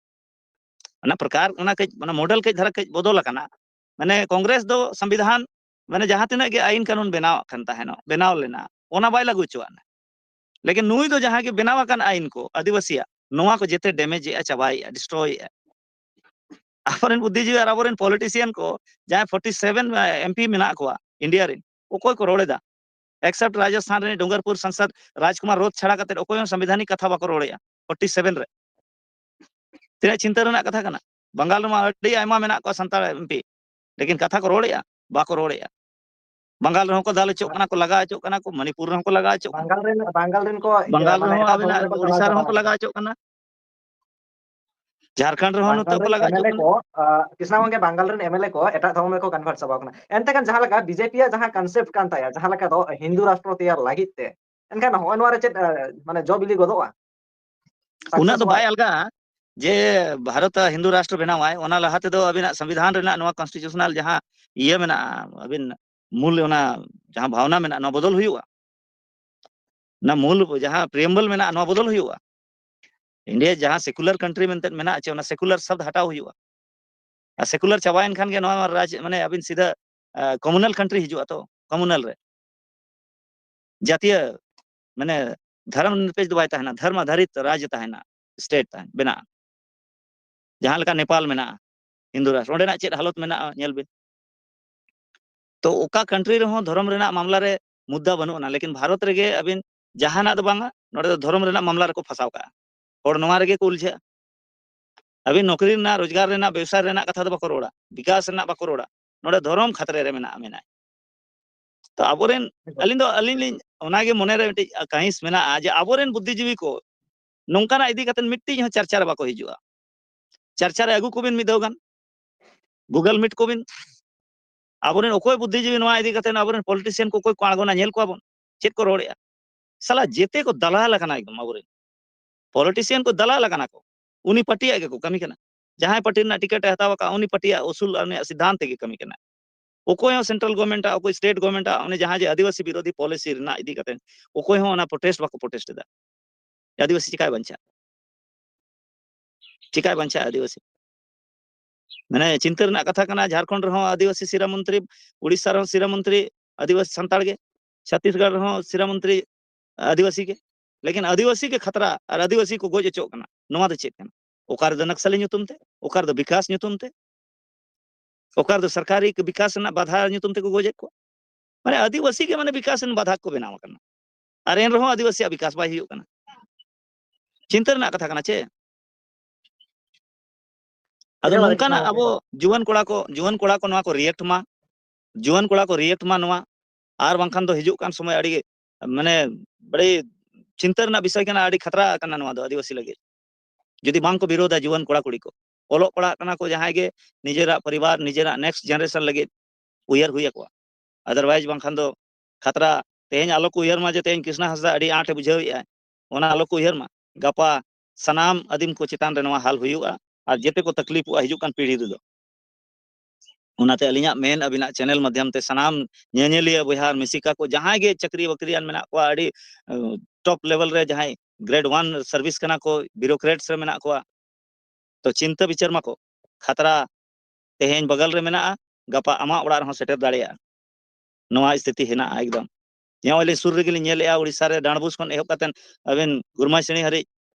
ᱚᱱᱟ ᱯᱨᱚᱠᱟᱨ, ᱚᱱᱟ ᱠᱟᱹᱡ, ᱚᱱᱟ ᱢᱚᱰᱮᱞ ᱠᱟᱹᱡ ᱫᱷᱟᱨᱟ ᱠᱟᱹᱡ ᱵᱚᱫᱚᱞ ᱟᱠᱟᱱᱟ᱾ ᱢᱟᱱᱮ ᱠᱚᱝᱜᱨᱮᱥ ᱫᱚ ᱥᱚᱝᱵᱤᱫᱷᱟᱱ, ᱢᱟᱱᱮ ᱡᱟᱦᱟᱸ ᱛᱤᱱᱟᱹᱜ ᱜᱮ ᱟᱹᱭᱤᱱ ᱠᱟᱹᱱᱩᱱ ᱵᱮᱱᱟᱣᱟᱜ ᱠᱟᱱ ᱛᱟᱦᱮᱱᱚᱜ, ᱵᱮᱱᱟᱣ ᱞᱮᱱᱟ, ᱚᱱᱟ ᱵᱟᱭ ᱞᱟᱹᱜᱩ ᱦᱚᱪᱚᱣᱟᱜ ᱠᱟᱱᱟ᱾ ᱞᱮᱠᱤᱱ ᱱᱩᱭ ᱫᱚ ᱡᱟᱦᱟᱸ ᱜᱮ ᱵᱮᱱᱟᱣ ᱟᱠᱟᱱ ᱟᱭᱤᱱ ᱠᱚ ᱟᱹᱫᱤᱵᱟᱹᱥᱤᱭᱟᱜ, ᱱᱚᱣᱟ ᱠᱚ ᱡᱮᱛᱮ damage ᱮᱜᱼᱟ, ᱪᱟᱵᱟᱭᱮᱜᱼᱟ, destroy ᱮᱜᱼᱟ᱾ ᱟᱵᱚᱨᱮᱱ ᱵᱩᱫᱽᱫᱷᱤᱡᱤᱵᱤ ᱟᱨ ᱟᱵᱚᱨᱮᱱ politician ᱠᱚ ᱡᱟᱦᱟᱸᱭ forty seven MP ᱢᱮᱱᱟᱜ ᱠᱚᱣᱟ ᱤᱱᱰᱤᱭᱟ ᱨᱮᱱ, ᱚᱠᱚᱭ ᱠᱚ ᱨᱚᱲ ᱮᱫᱟ? Except ᱨᱟᱡᱚᱥᱛᱷᱟᱱ ᱨᱮᱱ ᱰᱩᱝᱜᱟᱨᱯᱩᱨ ᱥᱟᱝᱥᱟᱫ ᱨᱟᱡᱽᱠᱩᱢᱟᱨ ᱨᱳᱫᱷ ᱪᱷᱟᱲᱟ ᱠᱟᱛᱮ ᱚᱠᱚᱭ ᱦᱚᱸ ᱥᱚᱝᱵᱤᱫᱷᱟᱱᱤᱠ ᱠᱟᱛᱷᱟ ᱵᱟᱠᱚ ᱨᱚᱲᱮᱜᱼᱟ forty seven ᱨᱮ᱾ ᱛᱤᱱᱟᱹᱜ ᱪᱤᱱᱛᱟᱹ ᱨᱮᱱᱟᱜ ᱠᱟᱛᱷᱟ ᱠᱟᱱᱟ᱾ ᱵᱟᱝᱜᱟᱞ ᱨᱮᱢᱟ ᱟᱹᱰᱤ ᱟᱭᱢᱟ ᱢᱮᱱᱟᱜ ᱠᱚᱣᱟ ᱥᱟᱱᱛᱟᱲ MP, ᱞᱮᱠᱤᱱ ᱠᱟᱛᱷᱟ ᱠᱚ ᱨᱚᱲᱮᱜᱼᱟ? ᱵᱟᱠᱚ ᱨᱚᱲᱮᱜᱼᱟ᱾ ᱵᱟᱝᱜᱟᱞ ᱨᱮᱦᱚᱸ ᱠᱚ ᱫᱟᱞ ᱦᱚᱪᱚᱜ ᱠᱟᱱᱟ ᱠᱚ, ᱞᱟᱜᱟ ᱦᱚᱪᱚᱜ ᱠᱟᱱᱟ ᱠᱚ, ᱢᱚᱱᱤᱯᱩᱨ ᱨᱮᱦᱚᱸ ᱠᱚ ᱞᱟᱜᱟ ᱦᱚᱪᱚᱜ ᱠᱟᱱᱟ᱾ ᱵᱟᱝᱜᱟᱞ ᱨᱮᱱ, ᱵᱟᱝᱜᱟᱞ ᱨᱮᱱ ᱠᱚ, ᱤᱭᱟᱹ, ᱵᱟᱝᱜᱟᱞ ᱢᱟᱱᱮ ᱨᱮᱦᱚᱸ ᱮᱴᱟᱜ ᱫᱷᱚᱨᱚᱢ ᱟᱵᱤᱱᱟᱜ ᱨᱮᱱ ᱠᱚ ᱪᱟᱞᱟᱣ ᱩᱲᱤᱥᱥᱟ ᱨᱮᱦᱚᱸ ᱠᱚ ᱪᱟᱵᱟᱣ ᱞᱟᱜᱟ ᱠᱟᱱᱟ᱾ ᱦᱚᱪᱚᱜ ᱠᱟᱱᱟ᱾ ᱡᱷᱟᱲᱠᱷᱚᱸᱰ ᱨᱮᱦᱚᱸ ᱵᱟᱝᱜᱟᱞ ᱱᱤᱛᱚᱜ ᱠᱚ ᱨᱮᱱ ᱞᱟᱜᱟ ᱦᱚᱪᱚᱜ MLA ᱠᱟᱱᱟ᱾ ᱠᱚ, ᱟ, ᱠᱨᱤᱥᱱᱟ ᱜᱚᱝᱠᱮ, ᱵᱟᱝᱜᱟᱞ ᱨᱮᱱ MLA ᱠᱚ ᱮᱴᱟᱜ ᱫᱷᱚᱨᱚᱢ ᱨᱮᱠᱚ convert ᱪᱟᱵᱟᱣ ᱠᱟᱱᱟ᱾ ᱮᱱᱛᱮ ᱠᱷᱟᱱ ᱡᱟᱦᱟᱸ ᱞᱮᱠᱟ BJP ᱭᱟᱜ ᱡᱟᱦᱟᱸ concept ᱠᱟᱱ ᱛᱟᱭᱟ, ᱡᱟᱦᱟᱸ ᱞᱮᱠᱟ ᱫᱚ ᱦᱤᱱᱫᱩ ᱨᱟᱥᱴᱨᱚ ᱛᱮᱭᱟᱨ ᱞᱟᱹᱜᱤᱫ ᱛᱮ, ᱮᱱᱠᱷᱟᱱ ᱱᱚᱜᱼᱚᱭ ᱱᱚᱣᱟ ᱨᱮ ᱪᱮᱫ, ᱟ, ᱢᱟᱱᱮ ᱡᱚ ᱵᱤᱞᱤ ᱜᱚᱫᱚᱜᱼᱟ? ᱩᱱᱟᱹᱜ ᱫᱚ ᱥᱟᱠᱥᱮᱥᱚᱜᱼᱟ? ᱵᱟᱭ ᱟᱞᱜᱟᱜᱼᱟ ᱡᱮ ᱵᱷᱟᱨᱚᱛ ᱦᱤᱱᱫᱩ ᱨᱟᱥᱴᱨᱚ ᱵᱮᱱᱟᱣᱟᱭ, ᱚᱱᱟ ᱞᱟᱦᱟ ᱛᱮᱫᱚ ᱟᱵᱤᱱᱟᱜ ᱥᱚᱝᱵᱤᱫᱷᱟᱱ ᱨᱮᱱᱟᱜ ᱱᱚᱣᱟ constitutional ᱡᱟᱦᱟᱸ ᱤᱭᱟᱹ ᱢᱮᱱᱟᱜᱼᱟ, ᱟᱵᱤᱱ ᱢᱩᱞ ᱚᱱᱟ ᱡᱟᱦᱟᱸ ᱵᱷᱟᱵᱽᱱᱟ ᱢᱮᱱᱟᱜᱼᱟ, ᱱᱚᱣᱟ ᱵᱚᱫᱚᱞ ᱦᱩᱭᱩᱜᱼᱟ᱾ ᱚᱱᱟ ᱢᱩᱞ ᱡᱟᱦᱟᱸ preamble ᱢᱮᱱᱟᱜᱼᱟ, ᱱᱚᱣᱟ ᱵᱚᱫᱚᱞ ᱦᱩᱭᱩᱜᱼᱟ᱾ ᱤᱱᱰᱤᱭᱟ ᱡᱟᱦᱟᱸ secular country ᱢᱮᱱᱛᱮ ᱢᱮᱱᱟᱜᱼᱟ, ᱪᱮ ᱚᱱᱟ secular ᱥᱟᱵᱫ ᱦᱟᱴᱟᱣ ᱦᱩᱭᱩᱜᱼᱟ᱾ ᱟᱨ secular ᱪᱟᱵᱟᱭᱮᱱ ᱠᱷᱟᱱ ᱜᱮ ᱱᱚᱣᱟ ᱨᱟᱡᱽ, ᱢᱟᱱᱮ, ᱟᱵᱤᱱ ᱥᱤᱫᱷᱟᱹ, ᱟ, communal country ᱦᱤᱡᱩᱜᱼᱟ ᱛᱚ, communal ᱨᱮ᱾ ᱡᱟᱛᱤᱭᱚ, ᱢᱟᱱᱮ, ᱫᱷᱚᱨᱚᱢ ᱱᱤᱨᱯᱮᱠष ᱫᱚ ᱵᱟᱭ ᱛᱟᱦᱮᱱᱟ, ᱫᱷᱚᱨᱢ ᱟᱫᱷᱟᱨᱤᱛ ᱨᱟᱡᱽ ᱛᱟᱦᱮᱱᱟ, state ᱛᱟᱦᱮᱱ, ᱵᱮᱱᱟᱜᱼᱟ᱾ ᱡᱟᱦᱟᱸ ᱞᱮᱠᱟ ᱱᱮᱯᱟᱞ ᱢᱮᱱᱟᱜᱼᱟ, ᱦᱤᱱᱫᱩ ᱨᱟᱥᱴᱨᱚ, ᱚᱸᱰᱮᱱᱟᱜ ᱪᱮᱫ ᱦᱟᱞᱚᱛ ᱢᱮᱱᱟᱜᱼᱟ ᱧᱮᱞ ᱵᱤᱱ᱾ ᱛᱚ ᱚᱠᱟ country ᱨᱮᱦᱚᱸ ᱫᱷᱚᱨᱚᱢ ᱨᱮᱱᱟᱜ ᱢᱟᱢᱞᱟ ᱨᱮ ᱢᱩᱫᱽᱫᱟ ᱵᱟᱹᱱᱩᱜ ᱟᱱᱟ, ᱞᱮᱠᱤᱱ ᱵᱷᱟᱨᱚᱛ ᱨᱮᱜᱮ ᱟᱹᱵᱤᱱ ᱡᱟᱦᱟᱱᱟᱜ ᱫᱚ ᱵᱟᱝᱟ, ᱱᱚᱰᱮ ᱫᱚ ᱫᱷᱚᱨᱚᱢ ᱨᱮᱱᱟᱜ ᱢᱟᱢᱞᱟ ᱨᱮᱠᱚ ᱯᱷᱟᱸᱥᱟᱣ ᱠᱟᱜᱼᱟ᱾ ᱦᱚᱲ ᱱᱚᱣᱟ ᱨᱮᱜᱮ ᱠᱚ ᱩᱞᱡᱷᱟᱹᱜᱼᱟ᱾ ᱟᱹᱵᱤᱱ ᱱᱚᱠᱨᱤ ᱨᱮᱱᱟᱜ, ᱨᱳᱡᱽᱜᱟᱨ ᱨᱮᱱᱟᱜ, ᱵᱮᱵᱽᱥᱟ ᱨᱮᱱᱟᱜ ᱠᱟᱛᱷᱟ ᱫᱚ ᱵᱟᱠᱚ ᱨᱚᱲᱟ, ᱵᱤᱠᱟᱥ ᱨᱮᱱᱟᱜ ᱵᱟᱠᱚ ᱨᱚᱲᱟ, ᱱᱚᱰᱮ ᱫᱷᱚᱨᱚᱢ ᱠᱷᱟᱛᱨᱮ ᱨᱮ ᱢᱮᱱᱟᱜᱼᱟ, ᱢᱮᱱᱟᱭ᱾ ᱛᱚ ᱟᱵᱚᱨᱮᱱ, ᱟᱹᱞᱤᱧ ᱫᱚ, ᱟᱹᱞᱤᱧ ᱞᱤᱧ, ᱚᱱᱟᱜᱮ ᱢᱚᱱᱮᱨᱮ ᱢᱤᱫᱴᱤᱡ ᱠᱟᱹᱦᱤᱥ ᱢᱮᱱᱟᱜᱼᱟ ᱡᱮ ᱟᱵᱚᱨᱮᱱ ᱵᱩᱫᱽᱫᱷᱤᱡᱤᱵᱤ ᱠᱚ ᱱᱚᱝᱠᱟᱱᱟᱜ ᱤᱫᱤ ᱠᱟᱛᱮ ᱢᱤᱫᱴᱤᱡ ᱦᱚᱸ ᱪᱟᱨᱪᱟ ᱨᱮ ᱵᱟᱠᱚ ᱦᱤᱡᱩᱜᱼᱟ᱾ ᱪᱟᱨᱪᱟ ᱨᱮ ᱟᱹᱜᱩ ᱠᱚᱵᱤᱱ ᱢᱤᱫ ᱫᱷᱟᱣ ᱜᱟᱱ, Google Meet ᱠᱚᱵᱤᱱ᱾ ᱟᱵᱚᱨᱮᱱ ᱚᱠᱚᱭ ᱵᱩᱫᱽᱫᱷᱤᱡᱤᱵᱤ ᱱᱚᱣᱟ ᱤᱫᱤ ᱠᱟᱛᱮ, ᱟᱵᱚᱨᱮᱱ politician ᱠᱚ ᱚᱠᱚᱭ ᱠᱚ ᱟᱬᱜᱚᱱᱟ, ᱧᱮᱞ ᱠᱚᱣᱟ ᱵᱚᱱ ᱪᱮᱫ ᱠᱚ ᱨᱚᱲᱮᱜᱼᱟ᱾ ᱥᱟᱞᱟ ᱡᱮᱛᱮ ᱠᱚ ᱫᱟᱞᱟᱞ ᱟᱠᱟᱱᱟ ᱮᱠᱫᱚᱢ ᱟᱵᱚᱨᱮᱱ᱾ Politician ᱠᱚ ᱫᱟᱞᱟᱞ ᱟᱠᱟᱱᱟ ᱠᱚ᱾ ᱩᱱᱤ ᱯᱟᱨᱴᱤᱭᱟᱜ ᱜᱮᱠᱚ ᱠᱟᱹᱢᱤ ᱠᱟᱱᱟ᱾ ᱡᱟᱦᱟᱸᱭ ᱯᱟᱨᱴᱤ ᱨᱮᱱᱟᱜ ᱴᱤᱠᱤᱴ ᱮ ᱦᱟᱛᱟᱣ ᱟᱠᱟᱫ, ᱩᱱᱤ ᱯᱟᱨᱴᱤᱭᱟᱜ ᱩᱥᱩᱞ ᱟᱨ ᱩᱱᱤᱭᱟᱜ ᱥᱤᱫᱽᱫᱷᱟᱱᱛ ᱛᱮᱜᱮ ᱠᱟᱹᱢᱤ ᱠᱟᱱᱟ᱾ ᱚᱠᱚᱭ ᱦᱚᱸ central government ᱟᱜ, ᱚᱠᱚᱭ state government ᱟᱜ, ᱚᱱᱮ ᱡᱟᱦᱟᱸ ᱡᱮ ᱟᱹᱫᱤᱵᱟᱹᱥᱤ ᱵᱤᱨᱳᱫᱷᱤ policy ᱨᱮᱱᱟᱜ ᱤᱫᱤ ᱠᱟᱛᱮ ᱚᱠᱚᱭ ᱦᱚᱸ ᱚᱱᱟ protest ᱵᱟᱠᱚ protest ᱮᱫᱟ᱾ ᱟᱹᱫᱤᱵᱟᱹᱥᱤ ᱪᱤᱠᱟᱭ ᱵᱟᱧᱪᱟᱜᱼᱟ? ᱪᱤᱠᱟᱭ ᱵᱟᱧᱪᱟᱜᱼᱟ ᱟᱹᱫᱤᱵᱟᱹᱥᱤ? ᱢᱟᱱᱮ ᱪᱤᱱᱛᱟᱹ ᱨᱮᱱᱟᱜ ᱠᱟᱛᱷᱟ ᱠᱟᱱᱟ, ᱡᱷᱟᱲᱠᱷᱚᱸᱰ ᱨᱮᱦᱚᱸ ᱟᱹᱫᱤᱵᱟᱹᱥᱤ ᱥᱤᱨᱟᱹ ᱢᱚᱱᱛᱨᱤ, ᱩᱲᱤᱥᱥᱟ ᱨᱮᱦᱚᱸ ᱥᱤᱨᱟᱹ ᱢᱚᱱᱛᱨᱤ ᱟᱹᱫᱤᱵᱟᱹᱥᱤ ᱥᱟᱱᱛᱟᱲ ᱜᱮ᱾ ᱪᱷᱟᱛᱤᱥᱜᱚᱲ ᱨᱮᱦᱚᱸ ᱥᱤᱨᱟ ᱢᱚᱱᱛᱨᱤ ᱟᱹᱫᱤᱵᱟᱹᱥᱤ ᱜᱮ᱾ ᱞᱮᱠᱤᱱ ᱟᱹᱫᱤᱵᱟᱹᱥᱤ ᱜᱮ ᱠᱷᱟᱛᱨᱟ ᱟᱨ ᱟᱹᱫᱤᱵᱟᱹᱥᱤ ᱠᱚ ᱜᱚᱡ ᱦᱚᱪᱚᱜ ᱠᱟᱱᱟ᱾ ᱱᱚᱣᱟ ᱫᱚ ᱪᱮᱫ ᱠᱟᱱᱟ? ᱚᱠᱟ ᱨᱮᱫᱚ ᱱᱟᱠᱥᱟᱞᱤ ᱧᱩᱛᱩᱢ ᱛᱮ, ᱚᱠᱟ ᱨᱮᱫᱚ ᱵᱤᱠᱟᱥ ᱧᱩᱛᱩᱢ ᱛᱮ, ᱚᱠᱟ ᱨᱮᱫᱚ ᱥᱚᱨᱠᱟᱨᱤ ᱵᱤᱠᱟᱥ ᱨᱮᱱᱟᱜ ᱵᱟᱫᱷᱟ ᱧᱩᱛᱩᱢ ᱛᱮᱠᱚ ᱜᱚᱡᱮᱫ ᱠᱚᱣᱟ᱾ ᱢᱟᱱᱮ ᱟᱹᱫᱤᱵᱟᱹᱥᱤ ᱜᱮ ᱢᱟᱱᱮ ᱵᱤᱠᱟᱥ ᱨᱮᱱ ᱵᱟᱫᱷᱟ ᱠᱚ ᱵᱮᱱᱟᱣ ᱟᱠᱟᱱᱟ᱾ ᱟᱨ ᱮᱱ ᱨᱮᱦᱚᱸ ᱟᱹᱫᱤᱵᱟᱹᱥᱤᱭᱟᱜ ᱵᱤᱠᱟᱥ ᱵᱟᱭ ᱦᱩᱭᱩᱜ ᱠᱟᱱᱟ᱾ ᱪᱤᱱᱛᱟᱹ ᱨᱮᱱᱟᱜ ᱠᱟᱛᱷᱟ ᱠᱟᱱᱟ ᱪᱮ? ᱟᱫᱚ ᱟᱹᱰᱤ ᱱᱚᱝᱠᱟᱱᱟᱜ ᱟᱹᱰᱤ ᱟᱵᱚ ᱡᱩᱣᱟᱹᱱ ᱠᱚᱲᱟ ᱠᱚ, ᱡᱩᱣᱟᱹᱱ ᱠᱚᱲᱟ ᱠᱚ ᱱᱚᱣᱟ ᱠᱚ react ᱢᱟ, ᱡᱩᱣᱟᱹᱱ ᱠᱚᱲᱟ ᱠᱚ react ᱢᱟ ᱱᱚᱣᱟ, ᱟᱨ ᱵᱟᱝᱠᱷᱟᱱ ᱫᱚ ᱦᱤᱡᱩᱜ ᱠᱟᱱ ᱥᱚᱢᱚᱭ ᱟᱹᱰᱤ, ᱢᱟᱱᱮ, ᱵᱟᱹᱲᱤ ᱪᱤᱱᱛᱟᱹ ᱨᱮᱱᱟᱜ ᱵᱤᱥᱚᱭ ᱠᱟᱱᱟ, ᱟᱹᱰᱤ ᱠᱷᱟᱛᱨᱟ ᱠᱟᱱᱟ ᱱᱚᱣᱟ ᱫᱚ ᱟᱹᱫᱤᱵᱟᱹᱥᱤ ᱞᱟᱹᱜᱤᱫ᱾ ᱡᱩᱫᱤ ᱵᱟᱝ ᱠᱚ ᱵᱤᱨᱳᱫᱟ ᱡᱩᱣᱟᱹᱱ ᱠᱚᱲᱟ ᱠᱩᱲᱤ ᱠᱚ, ᱚᱞᱚᱜ ᱯᱟᱲᱦᱟᱜ ᱠᱟᱱᱟ ᱠᱚ ᱡᱟᱦᱟᱸᱭ ᱜᱮ, ᱱᱤᱡᱮᱨᱟᱜ ᱯᱚᱨᱤᱵᱟᱨ, ᱱᱤᱡᱮᱨᱟᱜ next generation ᱞᱟᱹᱜᱤᱫ ᱩᱭᱦᱟᱹᱨ ᱦᱩᱭ ᱟᱠᱚᱣᱟ᱾ Otherwise ᱵᱟᱝᱠᱷᱟᱱ ᱫᱚ ᱠᱷᱟᱛᱨᱟ, ᱛᱮᱦᱮᱧ ᱟᱞᱚ ᱠᱚ ᱩᱭᱦᱟᱹᱨ ᱢᱟ ᱡᱮ ᱛᱮᱦᱮᱧ ᱠᱨᱤᱥᱱᱟ ᱦᱟᱸᱥᱫᱟ ᱟᱹᱰᱤ ᱟᱸᱴᱮ ᱵᱩᱡᱷᱟᱹᱣᱮᱫᱼᱟ, ᱚᱱᱟ ᱟᱞᱚ ᱠᱚ ᱩᱭᱦᱟᱹᱨ ᱢᱟ᱾ ᱜᱟᱯᱟ ᱥᱟᱱᱟᱢ ᱟᱹᱫᱤᱢ ᱠᱚ ᱪᱮᱛᱟᱱ ᱨᱮ ᱱᱚᱣᱟ ᱦᱟᱞ ᱦᱩᱭᱩᱜᱼᱟ, ᱟᱨ ᱡᱮᱛᱮ ᱠᱚ ᱛᱟᱠᱞᱤᱯᱚᱜᱼᱟ ᱦᱤᱡᱩᱜ ᱠᱟᱱ ᱯᱤᱲᱦᱤ ᱨᱮᱫᱚ᱾ ᱚᱱᱟᱛᱮ ᱟᱹᱞᱤᱧᱟᱜ ᱢᱮᱱ, ᱟᱹᱵᱤᱱᱟᱜ channel ᱢᱟᱫᱽᱫᱷᱚᱢ ᱛᱮ ᱥᱟᱱᱟᱢ ᱧᱮᱧᱮᱞᱤᱭᱟᱹ ᱵᱚᱭᱦᱟ ᱟᱨ ᱢᱤᱥᱤᱠᱟ ᱠᱚ, ᱡᱟᱦᱟᱸᱭ ᱜᱮ ᱪᱟᱹᱠᱨᱤ ᱵᱟᱹᱠᱨᱤᱭᱟᱱ ᱢᱮᱱᱟᱜ ᱠᱚᱣᱟ, ᱟᱹᱰᱤ, ᱟᱸ, top level ᱨᱮ ᱡᱟᱦᱟᱸᱭ grade one service ᱠᱟᱱᱟ ᱠᱚ, bureaucrats ᱨᱮ ᱢᱮᱱᱟᱜ ᱠᱚᱣᱟ, ᱛᱚ ᱪᱤᱱᱛᱟᱹ ᱵᱤᱪᱟᱹᱨ ᱢᱟᱠᱚ᱾ ᱠᱷᱟᱛᱨᱟ ᱛᱮᱦᱮᱧ ᱵᱟᱜᱟᱞ ᱨᱮ ᱢᱮᱱᱟᱜᱼᱟ, ᱜᱟᱯᱟ ᱟᱢᱟᱜ ᱚᱲᱟᱜ ᱨᱮᱦᱚᱸ ᱥᱮᱴᱮᱨ ᱫᱟᱲᱮᱭᱟᱜᱼᱟ᱾ ᱱᱚᱣᱟ ᱥᱛᱷᱤᱛᱤ ᱦᱮᱱᱟᱜᱼᱟ ᱮᱠᱫᱚᱢ᱾ ᱱᱚᱜᱼᱚᱭ ᱞᱤᱧ ᱥᱩᱨ ᱨᱮᱜᱮ ᱞᱤᱧ ᱧᱮᱞᱮᱜᱼᱟ, ᱩᱲᱤᱥᱥᱟ ᱨᱮ ᱰᱟᱸᱰᱵᱩᱥ ᱠᱷᱚᱱ ᱮᱦᱚᱵ ᱠᱟᱛᱮ ᱟᱹᱵᱤᱱ ᱜᱩᱨᱢᱟᱭᱥᱤᱬᱤ ᱦᱟᱹᱨᱤᱡ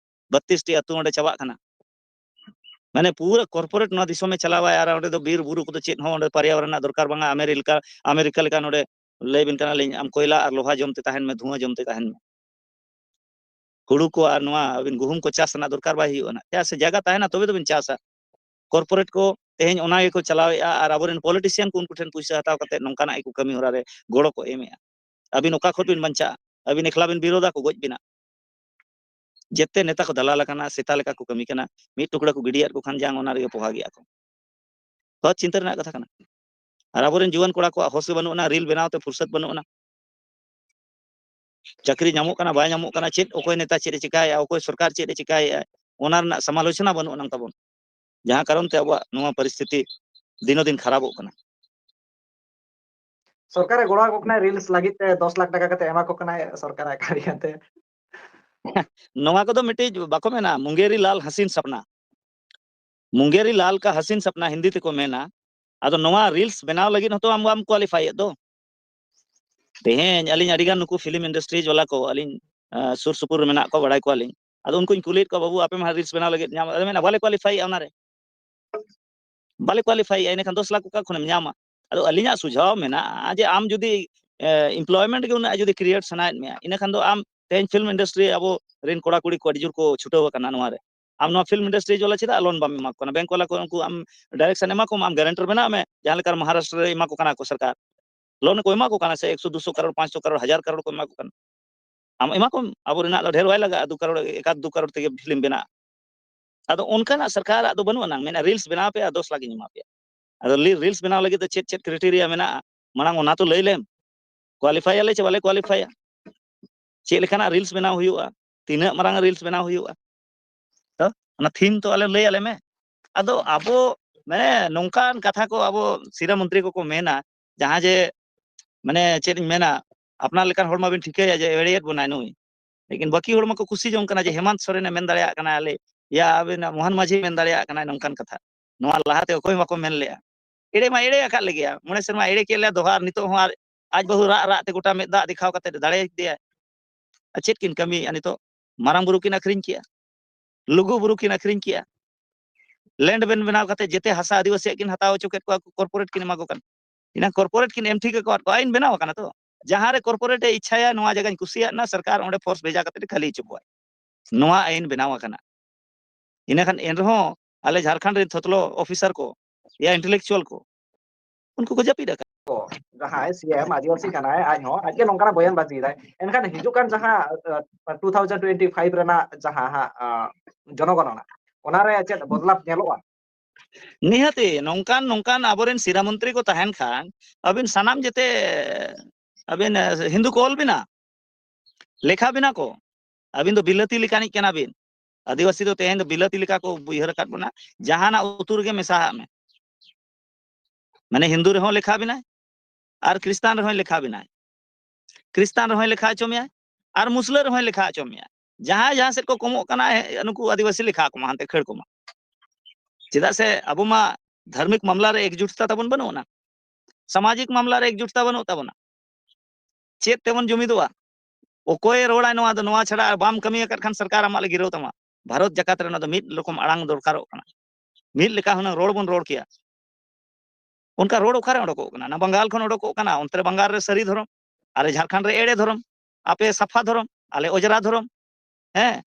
ᱵᱟᱛᱛᱤᱥ ᱴᱤ ᱟᱹᱛᱩ ᱚᱸᱰᱮ ᱪᱟᱵᱟᱜ ᱠᱟᱱᱟ᱾ ᱢᱟᱱᱮ ᱯᱩᱨᱟᱹ corporate ᱱᱚᱣᱟ ᱫᱤᱥᱚᱢᱮ ᱪᱟᱞᱟᱣᱟᱭ, ᱟᱨ ᱚᱸᱰᱮ ᱫᱚ ᱵᱤᱨ ᱵᱩᱨᱩ ᱠᱚᱫᱚ ᱪᱮᱫ ᱦᱚᱸ ᱚᱸᱰᱮ ᱯᱚᱨᱭᱟᱵᱚᱨᱚᱱ ᱨᱮᱱᱟᱜ ᱫᱚᱨᱠᱟᱨ ᱵᱟᱝᱟ᱾ ᱟᱢᱮᱨᱤᱠᱟ, ᱟᱢᱮᱨᱤᱠᱟ ᱞᱮᱠᱟ ᱱᱚᱰᱮ ᱞᱟᱹᱭ ᱵᱤᱱ ᱠᱟᱱᱟᱞᱤᱧ, ᱟᱢ ᱠᱚᱭᱞᱟ ᱟᱨ ᱞᱳᱦᱟ ᱡᱚᱢ ᱛᱮ ᱛᱟᱦᱮᱱ ᱢᱮ, ᱫᱷᱩᱣᱟᱹ ᱡᱚᱢ ᱛᱮ ᱛᱟᱦᱮᱱ ᱢᱮ᱾ ᱦᱩᱲᱩ ᱠᱚ ᱟᱨ ᱱᱚᱣᱟ ᱟᱹᱵᱤᱱ ᱜᱩᱦᱩᱢ ᱠᱚ ᱪᱟᱥ ᱨᱮᱱᱟᱜ ᱫᱚᱨᱠᱟᱨ ᱵᱟᱭ ᱦᱩᱭᱩᱜᱼᱟ ᱱᱟᱜ᱾ ᱪᱮᱫᱟᱜ ᱥᱮ ᱡᱟᱭᱜᱟ ᱛᱟᱦᱮᱱᱟ ᱛᱚᱵᱮ ᱫᱚᱵᱤᱱ ᱪᱟᱥᱟ᱾ Corporate ᱠᱚ ᱛᱮᱦᱮᱧ ᱚᱱᱟ ᱜᱮᱠᱚ ᱪᱟᱞᱟᱣᱮᱫᱼᱟ, ᱟᱨ ᱟᱵᱚᱨᱮᱱ politician ᱠᱚ ᱩᱱᱠᱩ ᱴᱷᱮᱱ ᱯᱩᱭᱥᱟᱹ ᱦᱟᱛᱟᱣ ᱠᱟᱛᱮ ᱱᱚᱝᱠᱟᱱᱟᱜ ᱜᱮᱠᱚ ᱠᱟᱹᱢᱤ ᱦᱚᱨᱟ ᱨᱮ ᱜᱚᱲᱚ ᱠᱚ ᱮᱢᱮᱫᱼᱟ᱾ ᱟᱹᱵᱤᱱ ᱚᱠᱟ ᱠᱷᱚᱱ ᱵᱤᱱ ᱵᱟᱧᱪᱟᱜᱼᱟ? ᱟᱹᱵᱤᱱ ᱮᱠᱞᱟ ᱵᱤᱱ ᱵᱤᱨᱳᱫᱟ, ᱠᱚ ᱜᱚᱡ ᱵᱤᱱᱟ᱾ ᱡᱮᱛᱮ ᱱᱮᱛᱟ ᱠᱚ ᱫᱟᱞᱟᱞ ᱟᱠᱟᱱᱟ, ᱥᱮᱛᱟ ᱞᱮᱠᱟ ᱠᱚ ᱠᱟᱹᱢᱤ ᱠᱟᱱᱟ᱾ ᱢᱤᱫ ᱴᱩᱠᱲᱟ ᱠᱚ ᱜᱤᱰᱤᱭᱟᱫ ᱠᱚ ᱠᱷᱟᱱ ᱡᱟᱝ ᱚᱱᱟ ᱨᱮᱜᱮ ᱯᱚᱦᱟ ᱜᱮᱭᱟ ᱠᱚ᱾ ᱵᱚᱦᱩᱛ ᱪᱤᱱᱛᱟᱹ ᱨᱮᱱᱟᱜ ᱠᱟᱛᱷᱟ ᱠᱟᱱᱟ᱾ ᱟᱨ ᱟᱵᱚᱨᱮᱱ ᱡᱩᱣᱟᱹᱱ ᱠᱚᱲᱟ ᱠᱚᱣᱟᱜ ᱦᱚᱥ ᱜᱮ ᱵᱟᱹᱱᱩᱜ ᱟᱱᱟ, reel ᱵᱮᱱᱟᱣ ᱛᱮ ᱯᱷᱩᱨᱥᱚᱛ ᱵᱟᱹᱱᱩᱜ ᱟᱱᱟ᱾ ᱪᱟᱹᱠᱨᱤ ᱧᱟᱢᱚᱜ ᱠᱟᱱᱟ, ᱵᱟᱭ ᱧᱟᱢᱚᱜ ᱠᱟᱱᱟ, ᱪᱮᱫ, ᱚᱠᱚᱭ ᱱᱮᱛᱟ ᱪᱮᱫ ᱮ ᱪᱮᱠᱟᱭᱮᱫᱼᱟ, ᱚᱠᱚᱭ ᱥᱚᱨᱠᱟᱨ ᱪᱮᱫ ᱮ ᱪᱮᱠᱟᱭᱮᱫᱼᱟ, ᱚᱱᱟ ᱨᱮᱱᱟᱜ ᱥᱚᱢᱟᱞᱳᱪᱚᱱᱟ ᱵᱟᱹᱱᱩᱜ ᱟᱱᱟᱝ ᱛᱟᱵᱚᱱ, ᱡᱟᱦᱟᱸ ᱠᱟᱨᱚᱱ ᱛᱮ ᱟᱵᱚᱣᱟᱜ ᱱᱚᱣᱟ ᱯᱚᱨᱤᱥᱛᱷᱤᱛᱤ ᱫᱤᱱᱚ ᱫᱤᱱ ᱠᱷᱟᱨᱟᱯᱚᱜ ᱠᱟᱱᱟ᱾ ᱥᱚᱨᱠᱟᱨᱮ ᱜᱚᱲᱚ ᱟᱠᱚ ᱠᱟᱱᱟᱭ, reels ᱞᱟᱹᱜᱤᱫ ᱛᱮ ᱫᱚᱥ ᱞᱟᱠᱷ ᱴᱟᱠᱟ ᱠᱟᱛᱮ ᱮᱢᱟ ᱠᱚ ᱠᱟᱱᱟᱭ ᱥᱚᱨᱠᱟᱨᱟᱜ ᱠᱟᱹᱨᱤ ᱠᱟᱛᱮ᱾ ᱱᱚᱣᱟ ᱠᱚᱫᱚ ᱢᱤᱫᱴᱤᱡ ᱵᱟᱠᱚ ᱢᱮᱱᱟ, ᱢᱩᱝᱜᱮᱨᱤ ᱞᱟᱞ ᱦᱟᱥᱤᱱ ᱥᱟᱯᱱᱟ, ᱢᱩᱝᱜᱮᱨᱤ ᱞᱟᱞ ᱠᱟ ᱦᱟᱥᱤᱱ ᱥᱟᱯᱱᱟ ᱦᱤᱱᱫᱤ ᱛᱮᱠᱚ ᱢᱮᱱᱟ᱾ ᱟᱫᱚ ᱱᱚᱣᱟ reels ᱵᱮᱱᱟᱣ ᱞᱟᱹᱜᱤᱫ ᱦᱚᱸᱛᱚ ᱟᱢ ᱵᱟᱢ qualify ᱮᱫ ᱫᱚ᱾ ᱛᱮᱦᱮᱧ ᱟᱹᱞᱤᱧ ᱟᱹᱰᱤ ᱜᱟᱱ ᱱᱩᱠᱩ film industry ᱵᱟᱞᱟ ᱠᱚ ᱟᱹᱞᱤᱧ, ᱟᱸ, ᱥᱩᱨ ᱥᱩᱯᱩᱨ ᱨᱮ ᱢᱮᱱᱟᱜ ᱠᱚᱣᱟ, ᱵᱟᱲᱟᱭ ᱠᱚᱣᱟᱞᱤᱧ᱾ ᱟᱫᱚ ᱩᱱᱠᱩᱧ ᱠᱩᱞᱤᱭᱮᱫ ᱠᱚᱣᱟ, "ᱵᱟᱹᱵᱩ, ᱟᱯᱮ ᱢᱟ reels ᱵᱮᱱᱟᱣ ᱞᱟᱹᱜᱤᱫ ᱧᱟᱢ", ᱟᱫᱚ ᱢᱮᱱᱟ, "ᱵᱟᱞᱮ qualifyᱟ ᱚᱱᱟᱨᱮ, ᱵᱟᱞᱮ qualifyᱟ, ᱤᱱᱟᱹᱠᱷᱟᱱ ᱫᱚᱥ ᱞᱟᱠᱷ ᱚᱠᱟ ᱠᱷᱚᱱᱮᱢ ᱧᱟᱢᱟ?" ᱟᱫᱚ ᱟᱹᱞᱤᱧᱟᱜ ᱥᱩᱡᱷᱟᱣ ᱢᱮᱱᱟᱜᱼᱟ ᱡᱮ ᱟᱢ ᱡᱩᱫᱤ, ᱮ, employment ᱜᱮ ᱩᱱᱟᱹᱜ ᱡᱩᱫᱤ create ᱥᱟᱱᱟᱭᱮᱫ ᱢᱮᱭᱟ, ᱤᱱᱟᱹᱠᱷᱟᱱ ᱫᱚ ᱟᱢ ᱛᱮᱦᱮᱧ film industry ᱟᱵᱚ ᱨᱮᱱ ᱠᱚᱲᱟ ᱠᱩᱲᱤ ᱠᱚ ᱟᱹᱰᱤ ᱡᱳᱨ ᱠᱚ ᱪᱷᱩᱴᱟᱹᱣ ᱟᱠᱟᱱᱟ ᱱᱚᱣᱟ ᱨᱮ᱾ ᱟᱢ ᱱᱚᱣᱟ film industry ᱵᱟᱞᱟ ᱪᱮᱫᱟᱜ loan ᱵᱟᱢ ᱮᱢᱟ ᱠᱚ ᱠᱟᱱᱟ? Bank ᱵᱟᱞᱟ ᱠᱚ ᱩᱱᱠᱩ ᱟᱢ direction ᱮᱢᱟ ᱠᱚᱢ, ᱟᱢ guarantor ᱵᱮᱱᱟᱜ ᱢᱮ, ᱡᱟᱦᱟᱸ ᱞᱮᱠᱟ ᱢᱚᱦᱟᱨᱟᱥᱴᱨᱚ ᱨᱮ ᱮᱢᱟ ᱠᱚ ᱠᱟᱱᱟ ᱠᱚ ᱥᱚᱨᱠᱟᱨ᱾ Loan ᱠᱚ ᱮᱢᱟ ᱠᱚ ᱠᱟᱱᱟ ᱥᱮ ᱮᱠᱥᱚ, ᱫᱩᱥᱚ ᱠᱟᱨᱳᱲ, ᱯᱟᱸᱪᱥᱚ ᱠᱟᱨᱳᱲ, ᱦᱟᱡᱟᱨ ᱠᱟᱨᱳᱲ ᱠᱚ ᱮᱢᱟ ᱠᱚ ᱠᱟᱱᱟ᱾ ᱟᱢ ᱮᱢᱟ ᱠᱚᱢ, ᱟᱵᱚ ᱨᱮᱱᱟᱜ ᱫᱚ ᱰᱷᱮᱨ ᱵᱟᱭ ᱞᱟᱜᱟᱜᱼᱟ, ᱫᱩ ᱠᱟᱨᱳᱲ, ᱮᱠᱟᱫ ᱫᱩ ᱠᱟᱨᱳᱲ ᱛᱮᱜᱮ film ᱵᱮᱱᱟᱜᱼᱟ᱾ ᱟᱫᱚ ᱚᱱᱠᱟᱱᱟᱜ ᱥᱚᱨᱠᱟᱨᱟᱜ ᱫᱚ ᱵᱟᱹᱱᱩᱜ ᱟᱱᱟᱝ, ᱢᱮᱱᱟ reels ᱵᱮᱱᱟᱣ ᱯᱮ ᱟᱨ ᱫᱚᱥ ᱞᱟᱠᱷ ᱤᱧ ᱮᱢᱟ ᱯᱮᱭᱟ᱾ ᱟᱫᱚ ᱞᱤ-, reels ᱵᱮᱱᱟᱣ ᱞᱟᱹᱜᱤᱫ ᱫᱚ ᱪᱮᱫ ᱪᱮᱫ criteria ᱢᱮᱱᱟᱜᱼᱟ, ᱢᱟᱲᱟᱝ ᱚᱱᱟ ᱛᱚ ᱞᱟᱹᱭ ᱞᱮᱢ᱾ Qualify ᱟᱞᱮ ᱪᱮ ᱵᱟᱞᱮ qualifyᱟ? ᱪᱮᱫ ᱞᱮᱠᱟᱱᱟᱜ reels ᱵᱮᱱᱟᱣ ᱦᱩᱭᱩᱜᱼᱟ? ᱛᱤᱱᱟᱹᱜ ᱢᱟᱨᱟᱝ reels ᱵᱮᱱᱟᱣ ᱦᱩᱭᱩᱜᱼᱟ? ᱛᱚ ᱚᱱᱟ theme ᱛᱚ ᱟᱞᱮ ᱞᱟᱹᱭ ᱟᱞᱮ ᱢᱮ᱾ ᱟᱫᱚ ᱟᱵᱚ ᱢᱟᱱᱮ ᱱᱚᱝᱠᱟᱱ ᱠᱟᱛᱷᱟ ᱠᱚ ᱟᱵᱚ ᱥᱤᱨᱟᱹ ᱢᱚᱱᱛᱨᱤ ᱠᱚᱠᱚ ᱢᱮᱱᱟ, ᱡᱟᱦᱟᱸ ᱡᱮ ᱢᱟᱱᱮ ᱪᱮᱫ ᱤᱧ ᱢᱮᱱᱟ, ᱟᱯᱱᱟᱨ ᱞᱮᱠᱟᱱ ᱦᱚᱲ ᱢᱟᱵᱤᱱ ᱴᱷᱤᱠᱟᱹᱭᱟ ᱡᱮ ᱮᱲᱮᱭᱮᱫ ᱵᱚᱱᱟᱭ ᱱᱩᱭ, ᱞᱮᱠᱤᱱ ᱵᱟᱹᱠᱤ ᱦᱚᱲ ᱢᱟᱠᱚ ᱠᱩᱥᱤ ᱡᱚᱝ ᱠᱟᱱᱟ ᱡᱮ ᱦᱮᱢᱟᱱᱛ ᱥᱚᱨᱮᱱᱮ ᱢᱮᱱ ᱫᱟᱲᱮᱭᱟᱜ ᱠᱟᱱᱟ, ᱟᱞᱮ ᱭᱟ ᱟᱵᱮᱱ ᱢᱳᱦᱚᱱ ᱢᱟᱹᱡᱷᱤ ᱢᱮᱱ ᱫᱟᱲᱮᱭᱟᱜ ᱠᱟᱱᱟᱭ ᱱᱚᱝᱠᱟᱱ ᱠᱟᱛᱷᱟ᱾ ᱱᱚᱣᱟ ᱞᱟᱦᱟᱛᱮ ᱚᱠᱚᱭ ᱦᱚᱸ ᱵᱟᱠᱚ ᱢᱮᱱ ᱞᱮᱜᱼᱟ᱾ ᱮᱲᱮ ᱢᱟ ᱮᱲᱮ ᱟᱠᱟᱫ ᱞᱮᱜᱮᱭᱟ, ᱢᱚᱬᱮ ᱥᱮᱨᱢᱟ ᱮᱲᱮ ᱠᱮᱫ ᱞᱮᱭᱟ, ᱫᱚᱦᱲᱟ ᱟᱨ ᱱᱤᱛᱚᱜ ᱦᱚᱸ ᱟᱨ ᱟᱡ ᱵᱟᱹᱦᱩ ᱨᱟᱜ ᱨᱟᱜ ᱛᱮ ᱜᱚᱴᱟ ᱢᱮᱫ ᱫᱟᱜ ᱫᱮᱠᱷᱟᱣ ᱠᱟᱛᱮ ᱫᱟᱲᱮ ᱠᱮᱫᱮᱭᱟᱭ᱾ ᱟᱨ ᱪᱮᱫ ᱠᱤᱱ ᱠᱟᱹᱢᱤᱭᱮᱫᱼᱟ ᱱᱤᱛᱚᱜ? ᱢᱟᱨᱟᱝ ᱵᱩᱨᱩ ᱠᱤᱱ ᱟᱹᱠᱷᱨᱤᱧ ᱠᱮᱜᱼᱟ, ᱞᱩᱜᱩ ᱵᱩᱨᱩ ᱠᱤᱱ ᱟᱹᱠᱷᱨᱤᱧ ᱠᱮᱜᱼᱟ, land ᱵᱮᱱ ᱵᱮᱱᱟᱣ ᱠᱟᱛᱮ ᱡᱮᱛᱮ ᱦᱟᱥᱟ ᱟᱹᱫᱤᱵᱟᱹᱥᱤᱭᱟᱜ ᱠᱤᱱ ᱦᱟᱛᱟᱣ ᱦᱚᱪᱚ ᱠᱮᱫ ᱠᱚᱣᱟ, corporate ᱠᱤᱱ ᱮᱢᱟ ᱠᱚ ᱠᱟᱱᱟ᱾ ᱤᱱᱟᱹ corporate ᱠᱤᱱ ᱮᱢ ᱴᱷᱤᱠ ᱟᱠᱟᱫ ᱠᱚᱣᱟ, ᱟᱹᱭᱤᱱ ᱵᱮᱱᱟᱣ ᱟᱠᱟᱱᱟ ᱛᱚ᱾ ᱡᱟᱦᱟᱸ ᱨᱮ corporate ᱮ ᱤᱪᱪᱷᱟᱭᱟ, ᱱᱚᱣᱟ ᱡᱟᱭᱜᱟᱧ ᱠᱩᱥᱤᱭᱟᱜ ᱱᱟ, ᱥᱚᱨᱠᱟᱨ ᱚᱸᱰᱮ force ᱵᱷᱮᱡᱟ ᱠᱟᱛᱮ ᱠᱷᱟᱹᱞᱤ ᱦᱚᱪᱚ ᱠᱚᱣᱟᱭ, ᱱᱚᱣᱟ ᱟᱹᱭᱤᱱ ᱵᱮᱱᱟᱣ ᱟᱠᱟᱱᱟ᱾ ᱤᱱᱟᱹ ᱠᱷᱟᱱ ᱮᱱ ᱨᱮᱦᱚᱸ ᱟᱞᱮ ᱡᱷᱟᱲᱠᱷᱚᱸᱰ ᱨᱮᱱ ᱛᱷᱚᱛᱞᱚ officer ᱠᱚ, ᱭᱟ intellectual ᱠᱚ, ᱩᱱᱠᱩ ᱠᱚ ᱡᱟᱹᱯᱤᱫ ᱟᱠᱟᱫ᱾ ᱡᱟᱦᱟᱸᱭ ᱥᱤ ᱮᱢ ᱟᱹᱫᱤᱵᱟᱹᱥᱤ ᱠᱟᱱᱟᱭ, ᱟᱡ ᱦᱚᱸ ᱟᱡ ᱜᱮ ᱱᱚᱝᱠᱟᱱᱟᱜ ᱵᱚᱭᱟᱱ ᱵᱟᱡᱤᱭᱮᱫᱟᱭ᱾ ᱮᱱᱠᱷᱟᱱ ᱦᱤᱡᱩᱜ ᱠᱟᱱ ᱡᱟᱦᱟᱸ, ᱟᱸ, two thousand twenty five ᱨᱮᱱᱟᱜ ᱡᱟᱦᱟᱸ ᱦᱟᱸᱜ, ᱟᱸ, ᱡᱚᱱᱚᱜᱚᱱᱚᱱᱟ, ᱚᱱᱟᱨᱮ ᱪᱮᱫ ᱵᱚᱫᱞᱟᱵ ᱧᱮᱞᱚᱜᱼᱟ? ᱱᱤᱦᱟᱹᱛᱤ ᱱᱚᱝᱠᱟᱱ ᱱᱚᱝᱠᱟᱱ ᱟᱵᱚᱨᱮᱱ ᱥᱤᱨᱟ ᱢᱚᱱᱛᱨᱤ ᱠᱚ ᱛᱟᱦᱮᱱ ᱠᱷᱟᱱ ᱟᱹᱵᱤᱱ ᱥᱟᱱᱟᱢ ᱡᱮᱛᱮ ᱟᱹᱵᱤᱱ, ᱮ, ᱦᱤᱱᱫᱩ ᱠᱚ ᱚᱞ ᱵᱤᱱᱟ, ᱞᱮᱠᱷᱟ ᱵᱤᱱᱟ ᱠᱚ᱾ ᱟᱹᱵᱤᱱ ᱫᱚ ᱵᱤᱞᱟᱹᱛᱤ ᱞᱮᱠᱟᱱᱤᱡ ᱠᱟᱱᱟ ᱵᱤᱱ᱾ ᱟᱹᱫᱤᱵᱟᱹᱥᱤ ᱫᱚ ᱛᱮᱦᱮᱧ ᱫᱚ ᱵᱤᱞᱟᱹᱛᱤ ᱞᱮᱠᱟ ᱠᱚ ᱩᱭᱦᱟᱹᱨ ᱟᱠᱟᱫ ᱵᱚᱱᱟ᱾ ᱡᱟᱦᱟᱱᱟᱜ ᱩᱛᱩ ᱨᱮᱜᱮ ᱢᱮᱥᱟᱦᱟᱜ ᱢᱮ, ᱢᱟᱱᱮ ᱦᱤᱱᱫᱩ ᱨᱮᱦᱚᱸ ᱞᱮᱠᱷᱟ ᱵᱤᱱᱟᱭ ᱟᱨ ᱠᱷᱨᱤᱥᱴᱟᱱ ᱨᱮᱦᱚᱸᱭ ᱞᱮᱠᱷᱟ ᱵᱤᱱᱟᱭ, ᱠᱷᱨᱤᱥᱴᱟᱱ ᱨᱮᱦᱚᱸᱭ ᱞᱮᱠᱷᱟ ᱦᱚᱪᱚ ᱢᱮᱭᱟ ᱟᱨ ᱢᱩᱥᱞᱟᱹ ᱨᱮᱦᱚᱸᱭ ᱞᱮᱠᱷᱟ ᱦᱚᱪᱚ ᱢᱮᱭᱟ᱾ ᱡᱟᱦᱟᱸᱭ ᱡᱟᱦᱟᱸ ᱥᱮᱫ ᱠᱚ ᱠᱚᱢᱚᱜ ᱠᱟᱱᱟ, ᱱᱩᱠᱩ ᱟᱹᱫᱤᱵᱟᱹᱥᱤ ᱞᱮᱠᱷᱟ ᱠᱚᱢᱟ, ᱦᱟᱱᱛᱮ ᱠᱷᱟᱹᱲ ᱠᱚᱢᱟ᱾ ᱪᱮᱫᱟᱜ ᱥᱮ ᱟᱵᱚ ᱢᱟ ᱫᱷᱟᱨᱢᱤᱠ ᱢᱟᱢᱞᱟ ᱨᱮ ᱮᱠᱡᱩᱴᱛᱟ ᱛᱟᱵᱚᱱ ᱵᱟᱹᱱᱩᱜ ᱟᱱᱟ, ᱥᱟᱢᱟᱡᱤᱠ ᱢᱟᱢᱞᱟ ᱨᱮ ᱮᱠᱡᱩᱴᱛᱟ ᱵᱟᱹᱱᱩᱜ ᱛᱟᱵᱚᱱᱟ᱾ ᱪᱮᱫ ᱛᱮᱵᱚᱱ ᱡᱩᱢᱤᱫᱚᱜᱼᱟ? ᱚᱠᱚᱭᱮ ᱨᱚᱲᱟᱭ ᱱᱚᱣᱟ ᱫᱚ? ᱱᱚᱣᱟ ᱪᱷᱟᱲᱟ ᱟᱨ ᱵᱟᱢ ᱠᱟᱹᱢᱤ ᱟᱠᱟᱫ ᱠᱷᱟᱱ ᱥᱚᱨᱠᱟᱨ ᱟᱢᱟᱜ ᱞᱮ ᱜᱤᱨᱟᱹᱣ ᱛᱟᱢᱟ᱾ ᱵᱷᱟᱨᱚᱛ ᱡᱟᱠᱟᱛ ᱨᱮ ᱱᱚᱣᱟ ᱫᱚ ᱢᱤᱫ ᱨᱚᱠᱚᱢ ᱟᱲᱟᱝ ᱫᱚᱨᱠᱟᱨᱚᱜ ᱠᱟᱱᱟ᱾ ᱢᱤᱫ ᱞᱮᱠᱟ ᱦᱩᱱᱟᱹᱝ ᱨᱚᱲ ᱵᱚᱱ ᱨᱚᱲ ᱠᱮᱭᱟ᱾ ᱚᱱᱠᱟ ᱨᱚᱲ ᱚᱠᱟᱨᱮ ᱚᱰᱚᱠᱚᱜ ᱠᱟᱱᱟ? ᱚᱱᱟ ᱵᱟᱝᱜᱟᱞ ᱠᱷᱚᱱ ᱚᱰᱚᱠᱚᱜ ᱠᱟᱱᱟ, ᱚᱱᱛᱮ ᱨᱮ ᱵᱟᱝᱜᱟᱞ ᱨᱮ ᱥᱟᱹᱨᱤ ᱫᱷᱚᱨᱚᱢ, ᱟᱞᱮ ᱡᱷᱟᱲᱠᱷᱚᱸᱰ ᱨᱮ ᱮᱲᱮ ᱫᱷᱚᱨᱚᱢ, ᱟᱯᱮ ᱥᱟᱯᱷᱟ ᱫᱷᱚᱨᱚᱢ, ᱟᱞᱮ ᱚᱡᱽᱨᱟ ᱫᱷᱚᱨᱚᱢ᱾ ᱦᱮᱸ,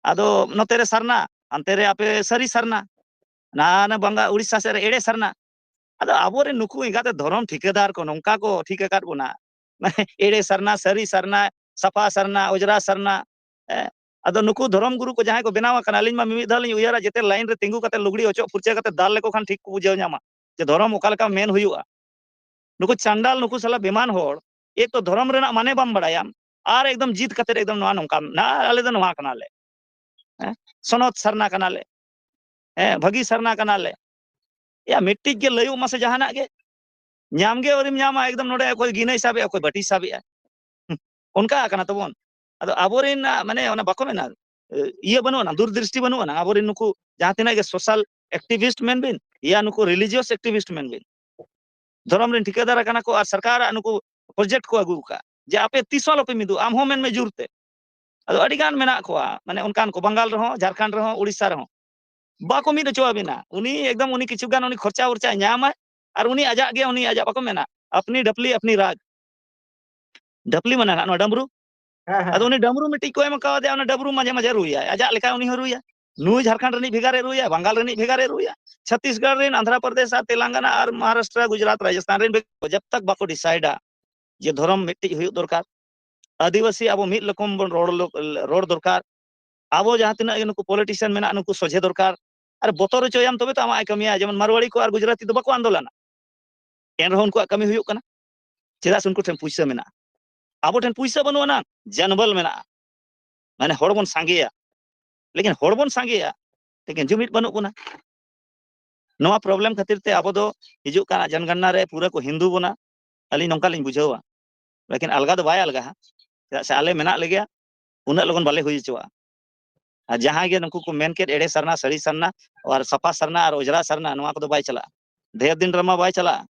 ᱟᱫᱚ ᱱᱚᱛᱮ ᱨᱮ ᱥᱟᱨᱱᱟ, ᱦᱟᱱᱛᱮ ᱨᱮ ᱟᱯᱮ ᱥᱟᱹᱨᱤ ᱥᱟᱨᱱᱟ, ᱱᱟ ᱱᱟ ᱵᱟᱝᱜᱟ ᱩᱲᱤᱥᱥᱟ ᱥᱮᱫ ᱨᱮ ᱮᱲᱮ ᱥᱟᱨᱱᱟ᱾ ᱟᱫᱚ ᱟᱵᱚᱨᱮᱱ ᱱᱩᱠᱩ ᱮᱸᱜᱟᱛᱮ ᱫᱷᱚᱨᱚᱢ ᱴᱷᱤᱠᱟᱹᱫᱟᱨ ᱠᱚ ᱱᱚᱝᱠᱟ ᱠᱚ ᱴᱷᱤᱠ ᱟᱠᱟᱫ ᱵᱚᱱᱟ, ᱮᱲᱮ ᱥᱟᱨᱱᱟ, ᱥᱟᱹᱨᱤ ᱥᱟᱨᱱᱟ, ᱥᱟᱯᱷᱟ ᱥᱟᱨᱱᱟ, ᱚᱡᱽᱨᱟ ᱥᱟᱨᱱᱟ᱾ ᱦᱮᱸ, ᱟᱫᱚ ᱱᱩᱠᱩ ᱫᱷᱚᱨᱚᱢ ᱜᱩᱨᱩ ᱠᱚ ᱡᱟᱦᱟᱸᱭ ᱠᱚ ᱵᱮᱱᱟᱣ ᱟᱠᱟᱱᱟ, ᱟᱹᱞᱤᱧ ᱢᱟ ᱢᱤᱢᱤᱫ ᱫᱷᱟᱣ ᱞᱤᱧ ᱩᱭᱦᱟᱹᱨᱟ, ᱡᱮᱛᱮ ᱞᱟᱭᱤᱱ ᱨᱮ ᱛᱤᱸᱜᱩ ᱠᱟᱛᱮ ᱞᱩᱜᱽᱲᱤ ᱚᱪᱚᱜ ᱯᱷᱩᱨᱪᱟᱹ ᱠᱟᱛᱮ ᱫᱟᱞ ᱞᱮᱠᱚ ᱠᱷᱟᱱ ᱴᱷᱤᱠ ᱠᱚ ᱵᱩᱡᱷᱟᱹᱣ ᱧᱟᱢᱟ ᱡᱮ ᱫᱷᱚᱨᱚᱢ ᱚᱠᱟ ᱞᱮᱠᱟ ᱢᱮᱱ ᱦᱩᱭᱩᱜᱼᱟ᱾ ᱱᱩᱠᱩ ᱪᱟᱱᱰᱟᱞ, ᱱᱩᱠᱩ ᱥᱟᱞᱟ ᱵᱮᱢᱟᱱ ᱦᱚᱲ, ᱮᱠ ᱛᱚ ᱫᱷᱚᱨᱚᱢ ᱨᱮᱱᱟᱜ ᱢᱟᱱᱮ ᱵᱟᱢ ᱵᱟᱲᱟᱭᱟᱢ, ᱟᱨ ᱮᱠᱫᱚᱢ ᱡᱤᱫ ᱠᱟᱛᱮ ᱮᱠᱫᱚᱢ ᱱᱚᱣᱟ ᱱᱚᱝᱠᱟ, ᱱᱟ, ᱟᱞᱮ ᱫᱚ ᱱᱚᱣᱟ ᱠᱟᱱᱟᱞᱮ, ᱦᱮᱸ, ᱥᱚᱱᱚᱛ ᱥᱟᱨᱱᱟ ᱠᱟᱱᱟᱞᱮ, ᱦᱮᱸ, ᱵᱷᱟᱹᱜᱤ ᱥᱟᱨᱱᱟ ᱠᱟᱱᱟᱞᱮ᱾ ᱭᱟ, ᱢᱤᱫᱴᱤᱡ ᱜᱮ ᱞᱟᱹᱭᱩᱜ ᱢᱟᱥᱮ ᱡᱟᱦᱟᱱᱟᱜ ᱜᱮ᱾ ᱧᱟᱢ ᱜᱮ ᱟᱹᱣᱨᱤᱢ ᱧᱟᱢᱟ, ᱮᱠᱫᱚᱢ ᱱᱚᱰᱮ ᱚᱠᱚᱭ ᱜᱤᱱᱟᱹᱭ ᱥᱟᱵᱮᱜᱼᱟ, ᱚᱠᱚᱭ ᱵᱟᱹᱴᱤ ᱥᱟᱵᱮᱜᱼᱟ᱾ ᱚᱱᱠᱟ ᱠᱟᱱᱟ ᱛᱟᱵᱚᱱ᱾ ᱟᱫᱚ ᱟᱵᱚᱨᱮᱱ, ᱟ, ᱢᱟᱱᱮ ᱚᱱᱟ ᱵᱟᱠᱚ ᱢᱮᱱᱟ, ᱮ, ᱤᱭᱟᱹ ᱵᱟᱹᱱᱩᱜ ᱟᱱᱟ, ᱫᱩᱨᱫᱨᱤᱥᱴᱤ ᱵᱟᱹᱱᱩᱜ ᱟᱱᱟ᱾ ᱟᱵᱚᱨᱮᱱ ᱱᱩᱠᱩ ᱡᱟᱦᱟᱸ ᱛᱤᱱᱟᱹᱜ ᱜᱮ social activist ᱢᱮᱱ ᱵᱤᱱ, ᱭᱟ ᱱᱩᱠᱩ religious activist ᱢᱮᱱ ᱵᱤᱱ, ᱫᱷᱚᱨᱚᱢ ᱨᱮᱱ ᱴᱷᱤᱠᱟᱹᱫᱟᱨ ᱟᱠᱟᱱᱟ ᱠᱚ ᱟᱨ ᱥᱚᱨᱠᱟᱨᱟᱜ ᱱᱩᱠᱩ project ᱠᱚ ᱟᱹᱜᱩ ᱟᱠᱟᱫ ᱡᱮ ᱟᱯᱮ ᱛᱤᱥ ᱦᱚᱸ ᱟᱞᱚᱯᱮ ᱢᱤᱫᱚᱜᱼᱟ, ᱟᱢ ᱦᱚᱸ ᱢᱮᱱ ᱢᱮ ᱡᱳᱨ ᱛᱮ᱾ ᱟᱫᱚ ᱟᱹᱰᱤ ᱜᱟᱱ ᱢᱮᱱᱟᱜ ᱠᱚᱣᱟ, ᱢᱟᱱᱮ ᱚᱱᱠᱟᱱ ᱠᱚ ᱵᱟᱝᱜᱟᱞ ᱨᱮᱦᱚᱸ, ᱡᱷᱟᱲᱠᱷᱚᱸᱰ ᱨᱮᱦᱚᱸ, ᱩᱲᱤᱥᱥᱟ ᱨᱮᱦᱚᱸ ᱵᱟᱠᱚ ᱢᱤᱫ ᱦᱚᱪᱚ ᱟᱵᱤᱱᱟ᱾ ᱩᱱᱤ ᱮᱠᱫᱚᱢ, ᱩᱱᱤ ᱠᱤᱪᱷᱩ ᱜᱟᱱ ᱩᱱᱤ ᱠᱷᱚᱨᱪᱟ ᱩᱨᱪᱟ ᱧᱟᱢᱟᱭ ᱟᱨ ᱩᱱᱤ ᱟᱡᱟᱜ ᱜᱮ, ᱩᱱᱤ ᱟᱡᱟᱜ, ᱵᱟᱠᱚ ᱢᱮᱱᱟ, ᱟᱯᱱᱤ ᱰᱷᱟᱯᱞᱤ ᱟᱯᱱᱤ ᱨᱟᱡᱽ᱾ ᱰᱷᱟᱯᱞᱤ ᱢᱟᱱᱮ ᱱᱟᱜ ᱱᱚᱣᱟ ᱰᱟᱢᱨᱩ᱾ ᱦᱮᱸ, ᱦᱮᱸ, ᱟᱫᱚ ᱩᱱᱤ ᱰᱟᱢᱨᱩ ᱢᱤᱫᱴᱤᱡ ᱠᱚ ᱮᱢ ᱠᱟᱣᱫᱮᱭᱟ, ᱚᱱᱟ ᱰᱟᱢᱨᱩ ᱢᱟᱡᱷᱮ ᱢᱟᱡᱷᱮ ᱨᱩᱭᱟᱭ, ᱟᱡᱟᱜ ᱞᱮᱠᱟ ᱩᱱᱤ ᱦᱚᱸ ᱨᱩᱭᱟ᱾ ᱱᱩᱭ ᱡᱷᱟᱲᱠᱷᱚᱸᱰ ᱨᱤᱱᱤᱡ ᱵᱷᱮᱜᱟᱨᱮ ᱨᱩᱭᱟ, ᱵᱟᱝᱜᱟᱞ ᱨᱤᱱᱤᱡ ᱵᱷᱮᱜᱟᱨᱮ ᱨᱩᱭᱟ, ᱪᱷᱚᱛᱤᱥᱜᱚᱲ ᱨᱤᱱ, ᱟᱱᱫᱷᱨᱟ ᱯᱨᱚᱫᱮᱥ ᱟᱨ ᱛᱮᱞᱟᱝᱜᱟᱱᱟ ᱟᱨ ᱢᱚᱦᱟᱨᱟᱥᱴᱨᱟ, ᱜᱩᱡᱽᱨᱟᱴ, ᱨᱟᱡᱚᱥᱛᱷᱟᱱ ᱨᱤᱱ ᱵᱷᱮᱜᱟᱨ, ᱡᱟᱵ ᱛᱟᱠ ᱵᱟᱠᱚ decide-ᱟ ᱡᱮ ᱫᱷᱚᱨᱚᱢ ᱢᱤᱫᱴᱤᱡ ᱦᱩᱭᱩᱜ ᱫᱚᱨᱠᱟᱨ, ᱟᱹᱫᱤᱵᱟᱹᱥᱤ ᱟᱵᱚ ᱢᱤᱫ ᱨᱚᱠᱚᱢ ᱵᱚᱱ ᱨᱚᱲ ᱞᱚ-, ᱨᱚᱲ ᱫᱚᱨᱠᱟᱨ, ᱟᱵᱚ ᱡᱟᱦᱟᱸ ᱛᱤᱱᱟᱹᱜ ᱜᱮ ᱱᱩᱠᱩ politician ᱢᱮᱱᱟᱜ ᱱᱩᱠᱩ ᱥᱚᱡᱷᱮ ᱫᱚᱨᱠᱟᱨ, ᱟᱨ ᱵᱚᱛᱚᱨ ᱦᱚᱪᱚᱭᱟᱢ ᱛᱚᱵᱮ ᱛᱚ ᱟᱢᱟᱜ ᱮ ᱠᱟᱹᱢᱤᱭᱟ᱾ ᱡᱮᱢᱚᱱ ᱢᱟᱨᱣᱟᱲᱤ ᱠᱚ ᱟᱨ ᱜᱩᱡᱽᱨᱟᱴᱤ ᱫᱚ ᱵᱟᱠᱚ ᱟᱱᱫᱳᱞᱚᱱᱟ, ᱮᱱᱨᱮᱦᱚᱸ ᱩᱱᱠᱩᱣᱟᱜ ᱠᱟᱹᱢᱤ ᱦᱩᱭᱩᱜ ᱠᱟᱱᱟ᱾ ᱪᱮᱫᱟᱜ ᱥᱮ ᱩᱱᱠᱩ ᱴᱷᱮᱱ ᱯᱩᱭᱥᱟᱹ ᱢᱮᱱᱟᱜᱼᱟ, ᱟᱵᱚ ᱴᱷᱮᱱ ᱯᱩᱭᱥᱟᱹ ᱵᱟᱹᱱᱩᱜ ᱟᱱᱟ, ᱡᱟᱱᱵᱟᱞ ᱢᱮᱱᱟᱜᱼᱟ, ᱢᱟᱱᱮ ᱦᱚᱲ ᱵᱚᱱ ᱥᱟᱸᱜᱮᱭᱟ, ᱞᱮᱠᱤᱱ ᱦᱚᱲ ᱵᱚᱱ ᱥᱟᱸᱜᱮᱭᱟ, ᱞᱮᱠᱤᱱ ᱡᱩᱢᱤᱫ ᱵᱟᱹᱱᱩᱜ ᱵᱚᱱᱟ᱾ ᱱᱚᱣᱟ problem ᱠᱷᱟᱹᱛᱤᱨ ᱛᱮ ᱟᱵᱚ ᱫᱚ ᱦᱤᱡᱩᱜ ᱠᱟᱱ ᱡᱚᱱᱜᱚᱱᱱᱟ ᱨᱮ ᱯᱩᱨᱟᱹ ᱠᱚ ᱦᱤᱱᱫᱩ ᱵᱚᱱᱟ, ᱟᱹᱞᱤᱧ ᱱᱚᱝᱠᱟ ᱞᱤᱧ ᱵᱩᱡᱷᱟᱹᱣᱟ᱾ ᱞᱮᱠᱤᱱ ᱟᱞᱜᱟ ᱫᱚ ᱵᱟᱭ ᱟᱞᱜᱟᱦᱟ, ᱪᱮᱫᱟᱜ ᱥᱮ ᱟᱞᱮ ᱢᱮᱱᱟᱜ ᱞᱮᱜᱮᱭᱟ, ᱩᱱᱟᱹᱜ ᱞᱚᱜᱚᱱ ᱵᱟᱞᱮ ᱦᱩᱭ ᱦᱚᱪᱚᱣᱟᱜᱼᱟ᱾ ᱟᱨ ᱡᱟᱦᱟᱸᱭ ᱜᱮ ᱱᱩᱠᱩ ᱠᱚ ᱢᱮᱱ ᱠᱮᱫ ᱮᱲᱮ ᱥᱟᱨᱱᱟ, ᱥᱟᱹᱲᱤ ᱥᱟᱨᱱᱟ, ᱟᱨ ᱥᱟᱯᱷᱟ ᱥᱟᱨᱱᱟ ᱟᱨ ᱚᱡᱽᱨᱟ ᱥᱟᱨᱱᱟ, ᱱᱚᱣᱟ ᱠᱚᱫᱚ ᱵᱟᱭ ᱪᱟᱞᱟᱜᱼᱟ᱾ ᱰᱷᱮᱨ ᱫᱤᱱ ᱨᱮᱢᱟ ᱵᱟᱭ ᱪᱟᱞᱟᱜᱼᱟ᱾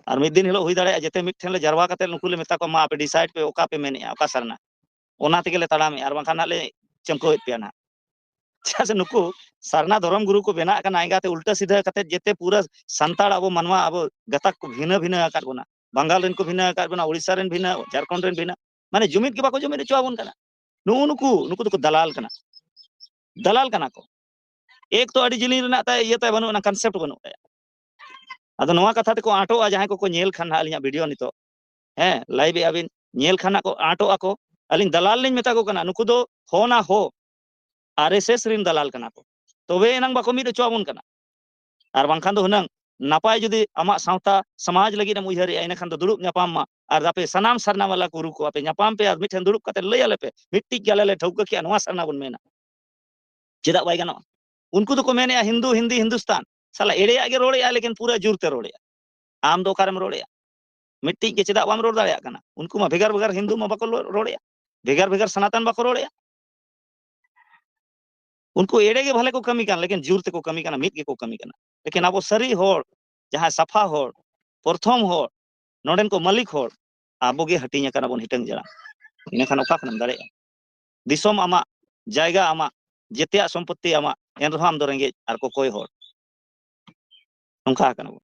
ᱟᱨ ᱢᱤᱫ ᱫᱤᱱ ᱦᱤᱞᱳᱜ ᱦᱩᱭ ᱫᱟᱲᱮᱭᱟᱜᱼᱟ, ᱡᱮᱛᱮ ᱢᱤᱫ ᱴᱷᱮᱱ ᱞᱮ ᱡᱟᱨᱣᱟ ᱠᱟᱛᱮ ᱱᱩᱠᱩ ᱞᱮ ᱢᱮᱛᱟ ᱠᱚᱣᱟ, "ᱢᱟ ᱟᱯᱮ decide ᱯᱮ, ᱚᱠᱟ ᱯᱮ ᱢᱮᱱᱮᱜᱼᱟ, ᱚᱠᱟ ᱥᱟᱨᱱᱟ, ᱚᱱᱟ ᱛᱮᱜᱮ ᱞᱮ ᱛᱟᱲᱟᱢᱮᱜᱼᱟ, ᱟᱨ ᱵᱟᱝᱠᱷᱟᱱ ᱦᱟᱸᱜ ᱞᱮ ᱪᱟᱹᱢᱠᱟᱹᱣᱮᱫ ᱯᱮᱭᱟ ᱱᱟᱦᱟᱜ᱾" ᱪᱮᱫᱟᱜ ᱥᱮ ᱱᱩᱠᱩ ᱥᱟᱨᱱᱟ ᱫᱷᱚᱨᱚᱢ ᱜᱩᱨᱩ ᱠᱚ ᱵᱮᱱᱟᱜ ᱠᱟᱱᱟ ᱮᱸᱜᱟᱛᱮ ᱩᱞᱴᱟᱹ ᱥᱤᱫᱷᱟᱹ ᱠᱟᱛᱮ, ᱡᱮᱛᱮ ᱯᱩᱨᱟᱹ ᱥᱟᱱᱛᱟᱲ ᱟᱵᱚ ᱢᱟᱱᱣᱟ ᱟᱵᱚ ᱜᱟᱛᱟᱠ ᱠᱚ ᱵᱷᱤᱱᱟᱹ ᱵᱷᱤᱱᱟᱹ ᱟᱠᱟᱫ ᱵᱚᱱᱟ, ᱵᱟᱝᱜᱟᱞ ᱨᱮᱱ ᱠᱚ ᱵᱷᱤᱱᱟᱹ ᱟᱠᱟᱫ ᱵᱚᱱᱟ, ᱳᱲᱤᱥᱥᱟ ᱨᱮᱱ ᱵᱷᱤᱱᱟᱹ, ᱡᱷᱟᱲᱠᱷᱚᱸᱰ ᱨᱮᱱ ᱵᱷᱤᱱᱟᱹ, ᱢᱟᱱᱮ ᱡᱩᱢᱤᱫ ᱜᱮ ᱵᱟᱠᱚ ᱡᱩᱢᱤᱫ ᱦᱚᱪᱚ ᱟᱵᱚᱱ ᱠᱟᱱᱟ᱾ ᱱᱩᱜᱼᱩ ᱱᱩᱠᱩ, ᱱᱩᱠᱩ ᱫᱚᱠᱚ ᱫᱟᱞᱟᱞ ᱠᱟᱱᱟ, ᱫᱟᱞᱟᱞ ᱠᱟᱱᱟ ᱠᱚ᱾ ᱮᱠ ᱛᱚ ᱟᱹᱰᱤ ᱡᱤᱞᱤᱧ ᱨᱮᱱᱟᱜ ᱛᱟᱭ ᱤᱭᱟᱹ ᱛᱟᱭ ᱵᱟᱹᱱᱩᱜ ᱟᱱᱟ, concept ᱵᱟᱹᱱᱩᱜ ᱛᱟᱭᱟ᱾ ᱟᱫᱚ ᱱᱚᱣᱟ ᱠᱟᱛᱷᱟ ᱛᱮᱠᱚ ᱟᱸᱴᱚᱜᱼᱟ, ᱡᱟᱦᱟᱸᱭ ᱠᱚᱠᱚ ᱧᱮᱞ ᱠᱷᱟᱱ ᱦᱟᱸᱜ ᱟᱹᱞᱤᱧᱟᱜ video ᱱᱤᱛᱚᱜ, ᱦᱮᱸ, live ᱮᱜᱼᱟ ᱵᱤᱱ, ᱧᱮᱞ ᱠᱷᱟᱱ ᱦᱟᱸᱜ ᱠᱚ ᱟᱸᱴᱚᱜ ᱟᱠᱚ᱾ ᱟᱹᱞᱤᱧ ᱫᱟᱞᱟᱞ ᱞᱤᱧ ᱢᱮᱛᱟ ᱠᱚ ᱠᱟᱱᱟ, ᱱᱩᱠᱩ ᱫᱚ ᱦᱚ ᱱᱟ ᱦᱚ, RSS ᱨᱮᱱ ᱫᱟᱞᱟᱞ ᱠᱟᱱᱟ ᱠᱚ᱾ ᱛᱚᱵᱮ ᱮᱱᱟᱝ ᱵᱟᱠᱚ ᱢᱤᱫ ᱦᱚᱪᱚ ᱟᱵᱚᱱ ᱠᱟᱱᱟ᱾ ᱟᱨ ᱵᱟᱝᱠᱷᱟᱱ ᱫᱚ ᱦᱩᱱᱟᱹᱝ ᱱᱟᱯᱟᱭ ᱡᱩᱫᱤ ᱟᱢᱟᱜ ᱥᱟᱶᱛᱟ ᱥᱚᱢᱟᱡᱽ ᱞᱟᱹᱜᱤᱫ ᱮᱢ ᱩᱭᱦᱟᱹᱨᱮᱜᱼᱟ, ᱤᱱᱟᱹᱠᱷᱟᱱ ᱫᱚ ᱫᱩᱲᱩᱵ ᱧᱟᱯᱟᱢ ᱢᱟ᱾ ᱟᱨ ᱟᱯᱮ ᱥᱟᱱᱟᱢ ᱥᱟᱨᱱᱟ ᱵᱟᱞᱟ ᱠᱚ ᱨᱩ ᱠᱚ, ᱟᱯᱮ ᱧᱟᱯᱟᱢ ᱯᱮ ᱟᱨ ᱢᱤᱫᱴᱷᱮᱱ ᱫᱩᱲᱩᱵ ᱠᱟᱛᱮ ᱞᱟᱹᱭ ᱟᱞᱮ ᱯᱮ, ᱢᱤᱫᱴᱤᱡ ᱜᱮ ᱟᱞᱮ ᱞᱮ ᱴᱷᱟᱹᱣᱠᱟᱹ ᱠᱮᱜᱼᱟ, ᱱᱚᱣᱟ ᱥᱟᱨᱱᱟ ᱵᱚᱱ ᱢᱮᱱᱟ᱾ ᱪᱮᱫᱟᱜ ᱵᱟᱭ ᱜᱟᱱᱚᱜᱼᱟ? ᱩᱱᱠᱩ ᱫᱚᱠᱚ ᱢᱮᱱᱮᱜᱼᱟ ᱦᱤᱱᱫᱩ, ᱦᱤᱱᱫᱤ, ᱦᱤᱱᱫᱩᱥᱛᱟᱱ᱾ ᱥᱟᱞᱟ ᱮᱲᱮᱭᱟᱜ ᱜᱮ ᱨᱚᱲᱮᱜᱼᱟ, ᱞᱮᱠᱤᱱ ᱯᱩᱨᱟᱹ ᱡᱳᱨ ᱛᱮ ᱨᱚᱲᱮᱜᱼᱟ᱾ ᱟᱢ ᱫᱚ ᱚᱠᱟᱨᱮᱢ ᱨᱚᱲᱮᱜᱼᱟ? ᱢᱤᱫᱴᱤᱡ ᱜᱮ ᱪᱮᱫᱟᱜ ᱵᱟᱢ ᱨᱚᱲ ᱫᱟᱲᱮᱭᱟᱜ ᱠᱟᱱᱟ? ᱩᱱᱠᱩ ᱢᱟ ᱵᱷᱮᱜᱟᱨ ᱵᱷᱮᱜᱟᱨ ᱦᱤᱱᱫᱩ ᱢᱟ ᱵᱟᱠᱚ ᱞᱚ-, ᱨᱚᱲᱮᱜᱼᱟ, ᱵᱷᱮᱜᱟᱨ ᱵᱷᱮᱜᱟᱨ ᱥᱟᱱᱟᱛᱚᱱ ᱵᱟᱠᱚ ᱨᱚᱲᱮᱜᱼᱟ᱾ ᱩᱱᱠᱩ ᱮᱲᱮ ᱜᱮ ᱵᱷᱟᱞᱮ ᱠᱚ ᱠᱟᱹᱢᱤ ᱠᱟᱱ, ᱞᱮᱠᱤᱱ ᱡᱳᱨ ᱛᱮᱠᱚ ᱠᱟᱹᱢᱤ ᱠᱟᱱᱟ, ᱢᱤᱫ ᱜᱮᱠᱚ ᱠᱟᱹᱢᱤ ᱠᱟᱱᱟ᱾ ᱞᱮᱠᱤᱱ ᱟᱵᱚ ᱥᱟᱹᱨᱤ ᱦᱚᱲ, ᱡᱟᱦᱟᱸᱭ ᱥᱟᱯᱷᱟ ᱦᱚᱲ, ᱯᱨᱚᱛᱷᱚᱢ ᱦᱚᱲ, ᱱᱚᱰᱮᱱ ᱠᱚ ᱢᱟᱹᱞᱤᱠ ᱦᱚᱲ, ᱟᱵᱚ ᱜᱮ ᱦᱟᱹᱴᱤᱧ ᱟᱠᱟᱱᱟ ᱵᱚᱱ ᱦᱤᱴᱟᱹᱝ ᱡᱟᱲᱟᱝ᱾ ᱤᱱᱟᱹᱠᱷᱟᱱ ᱚᱠᱟ ᱠᱷᱚᱱᱮᱢ ᱫᱟᱲᱮᱭᱟᱜᱼᱟ? ᱫᱤᱥᱚᱢ ᱟᱢᱟᱜ, ᱡᱟᱭᱜᱟ ᱟᱢᱟᱜ, ᱡᱮᱛᱮᱭᱟᱜ ᱥᱚᱢᱯᱚᱛᱛᱤ ᱟᱢᱟᱜ, ᱮᱱ ᱨᱮᱦᱚᱸ ᱟᱢ ᱫᱚ ᱨᱮᱸᱜᱮᱡ ᱟᱨ ᱠᱚᱠᱚᱭ ᱦᱚᱲ᱾ ᱱᱚᱝᱠᱟ ᱟᱠᱟᱱᱟ ᱵᱚᱱ᱾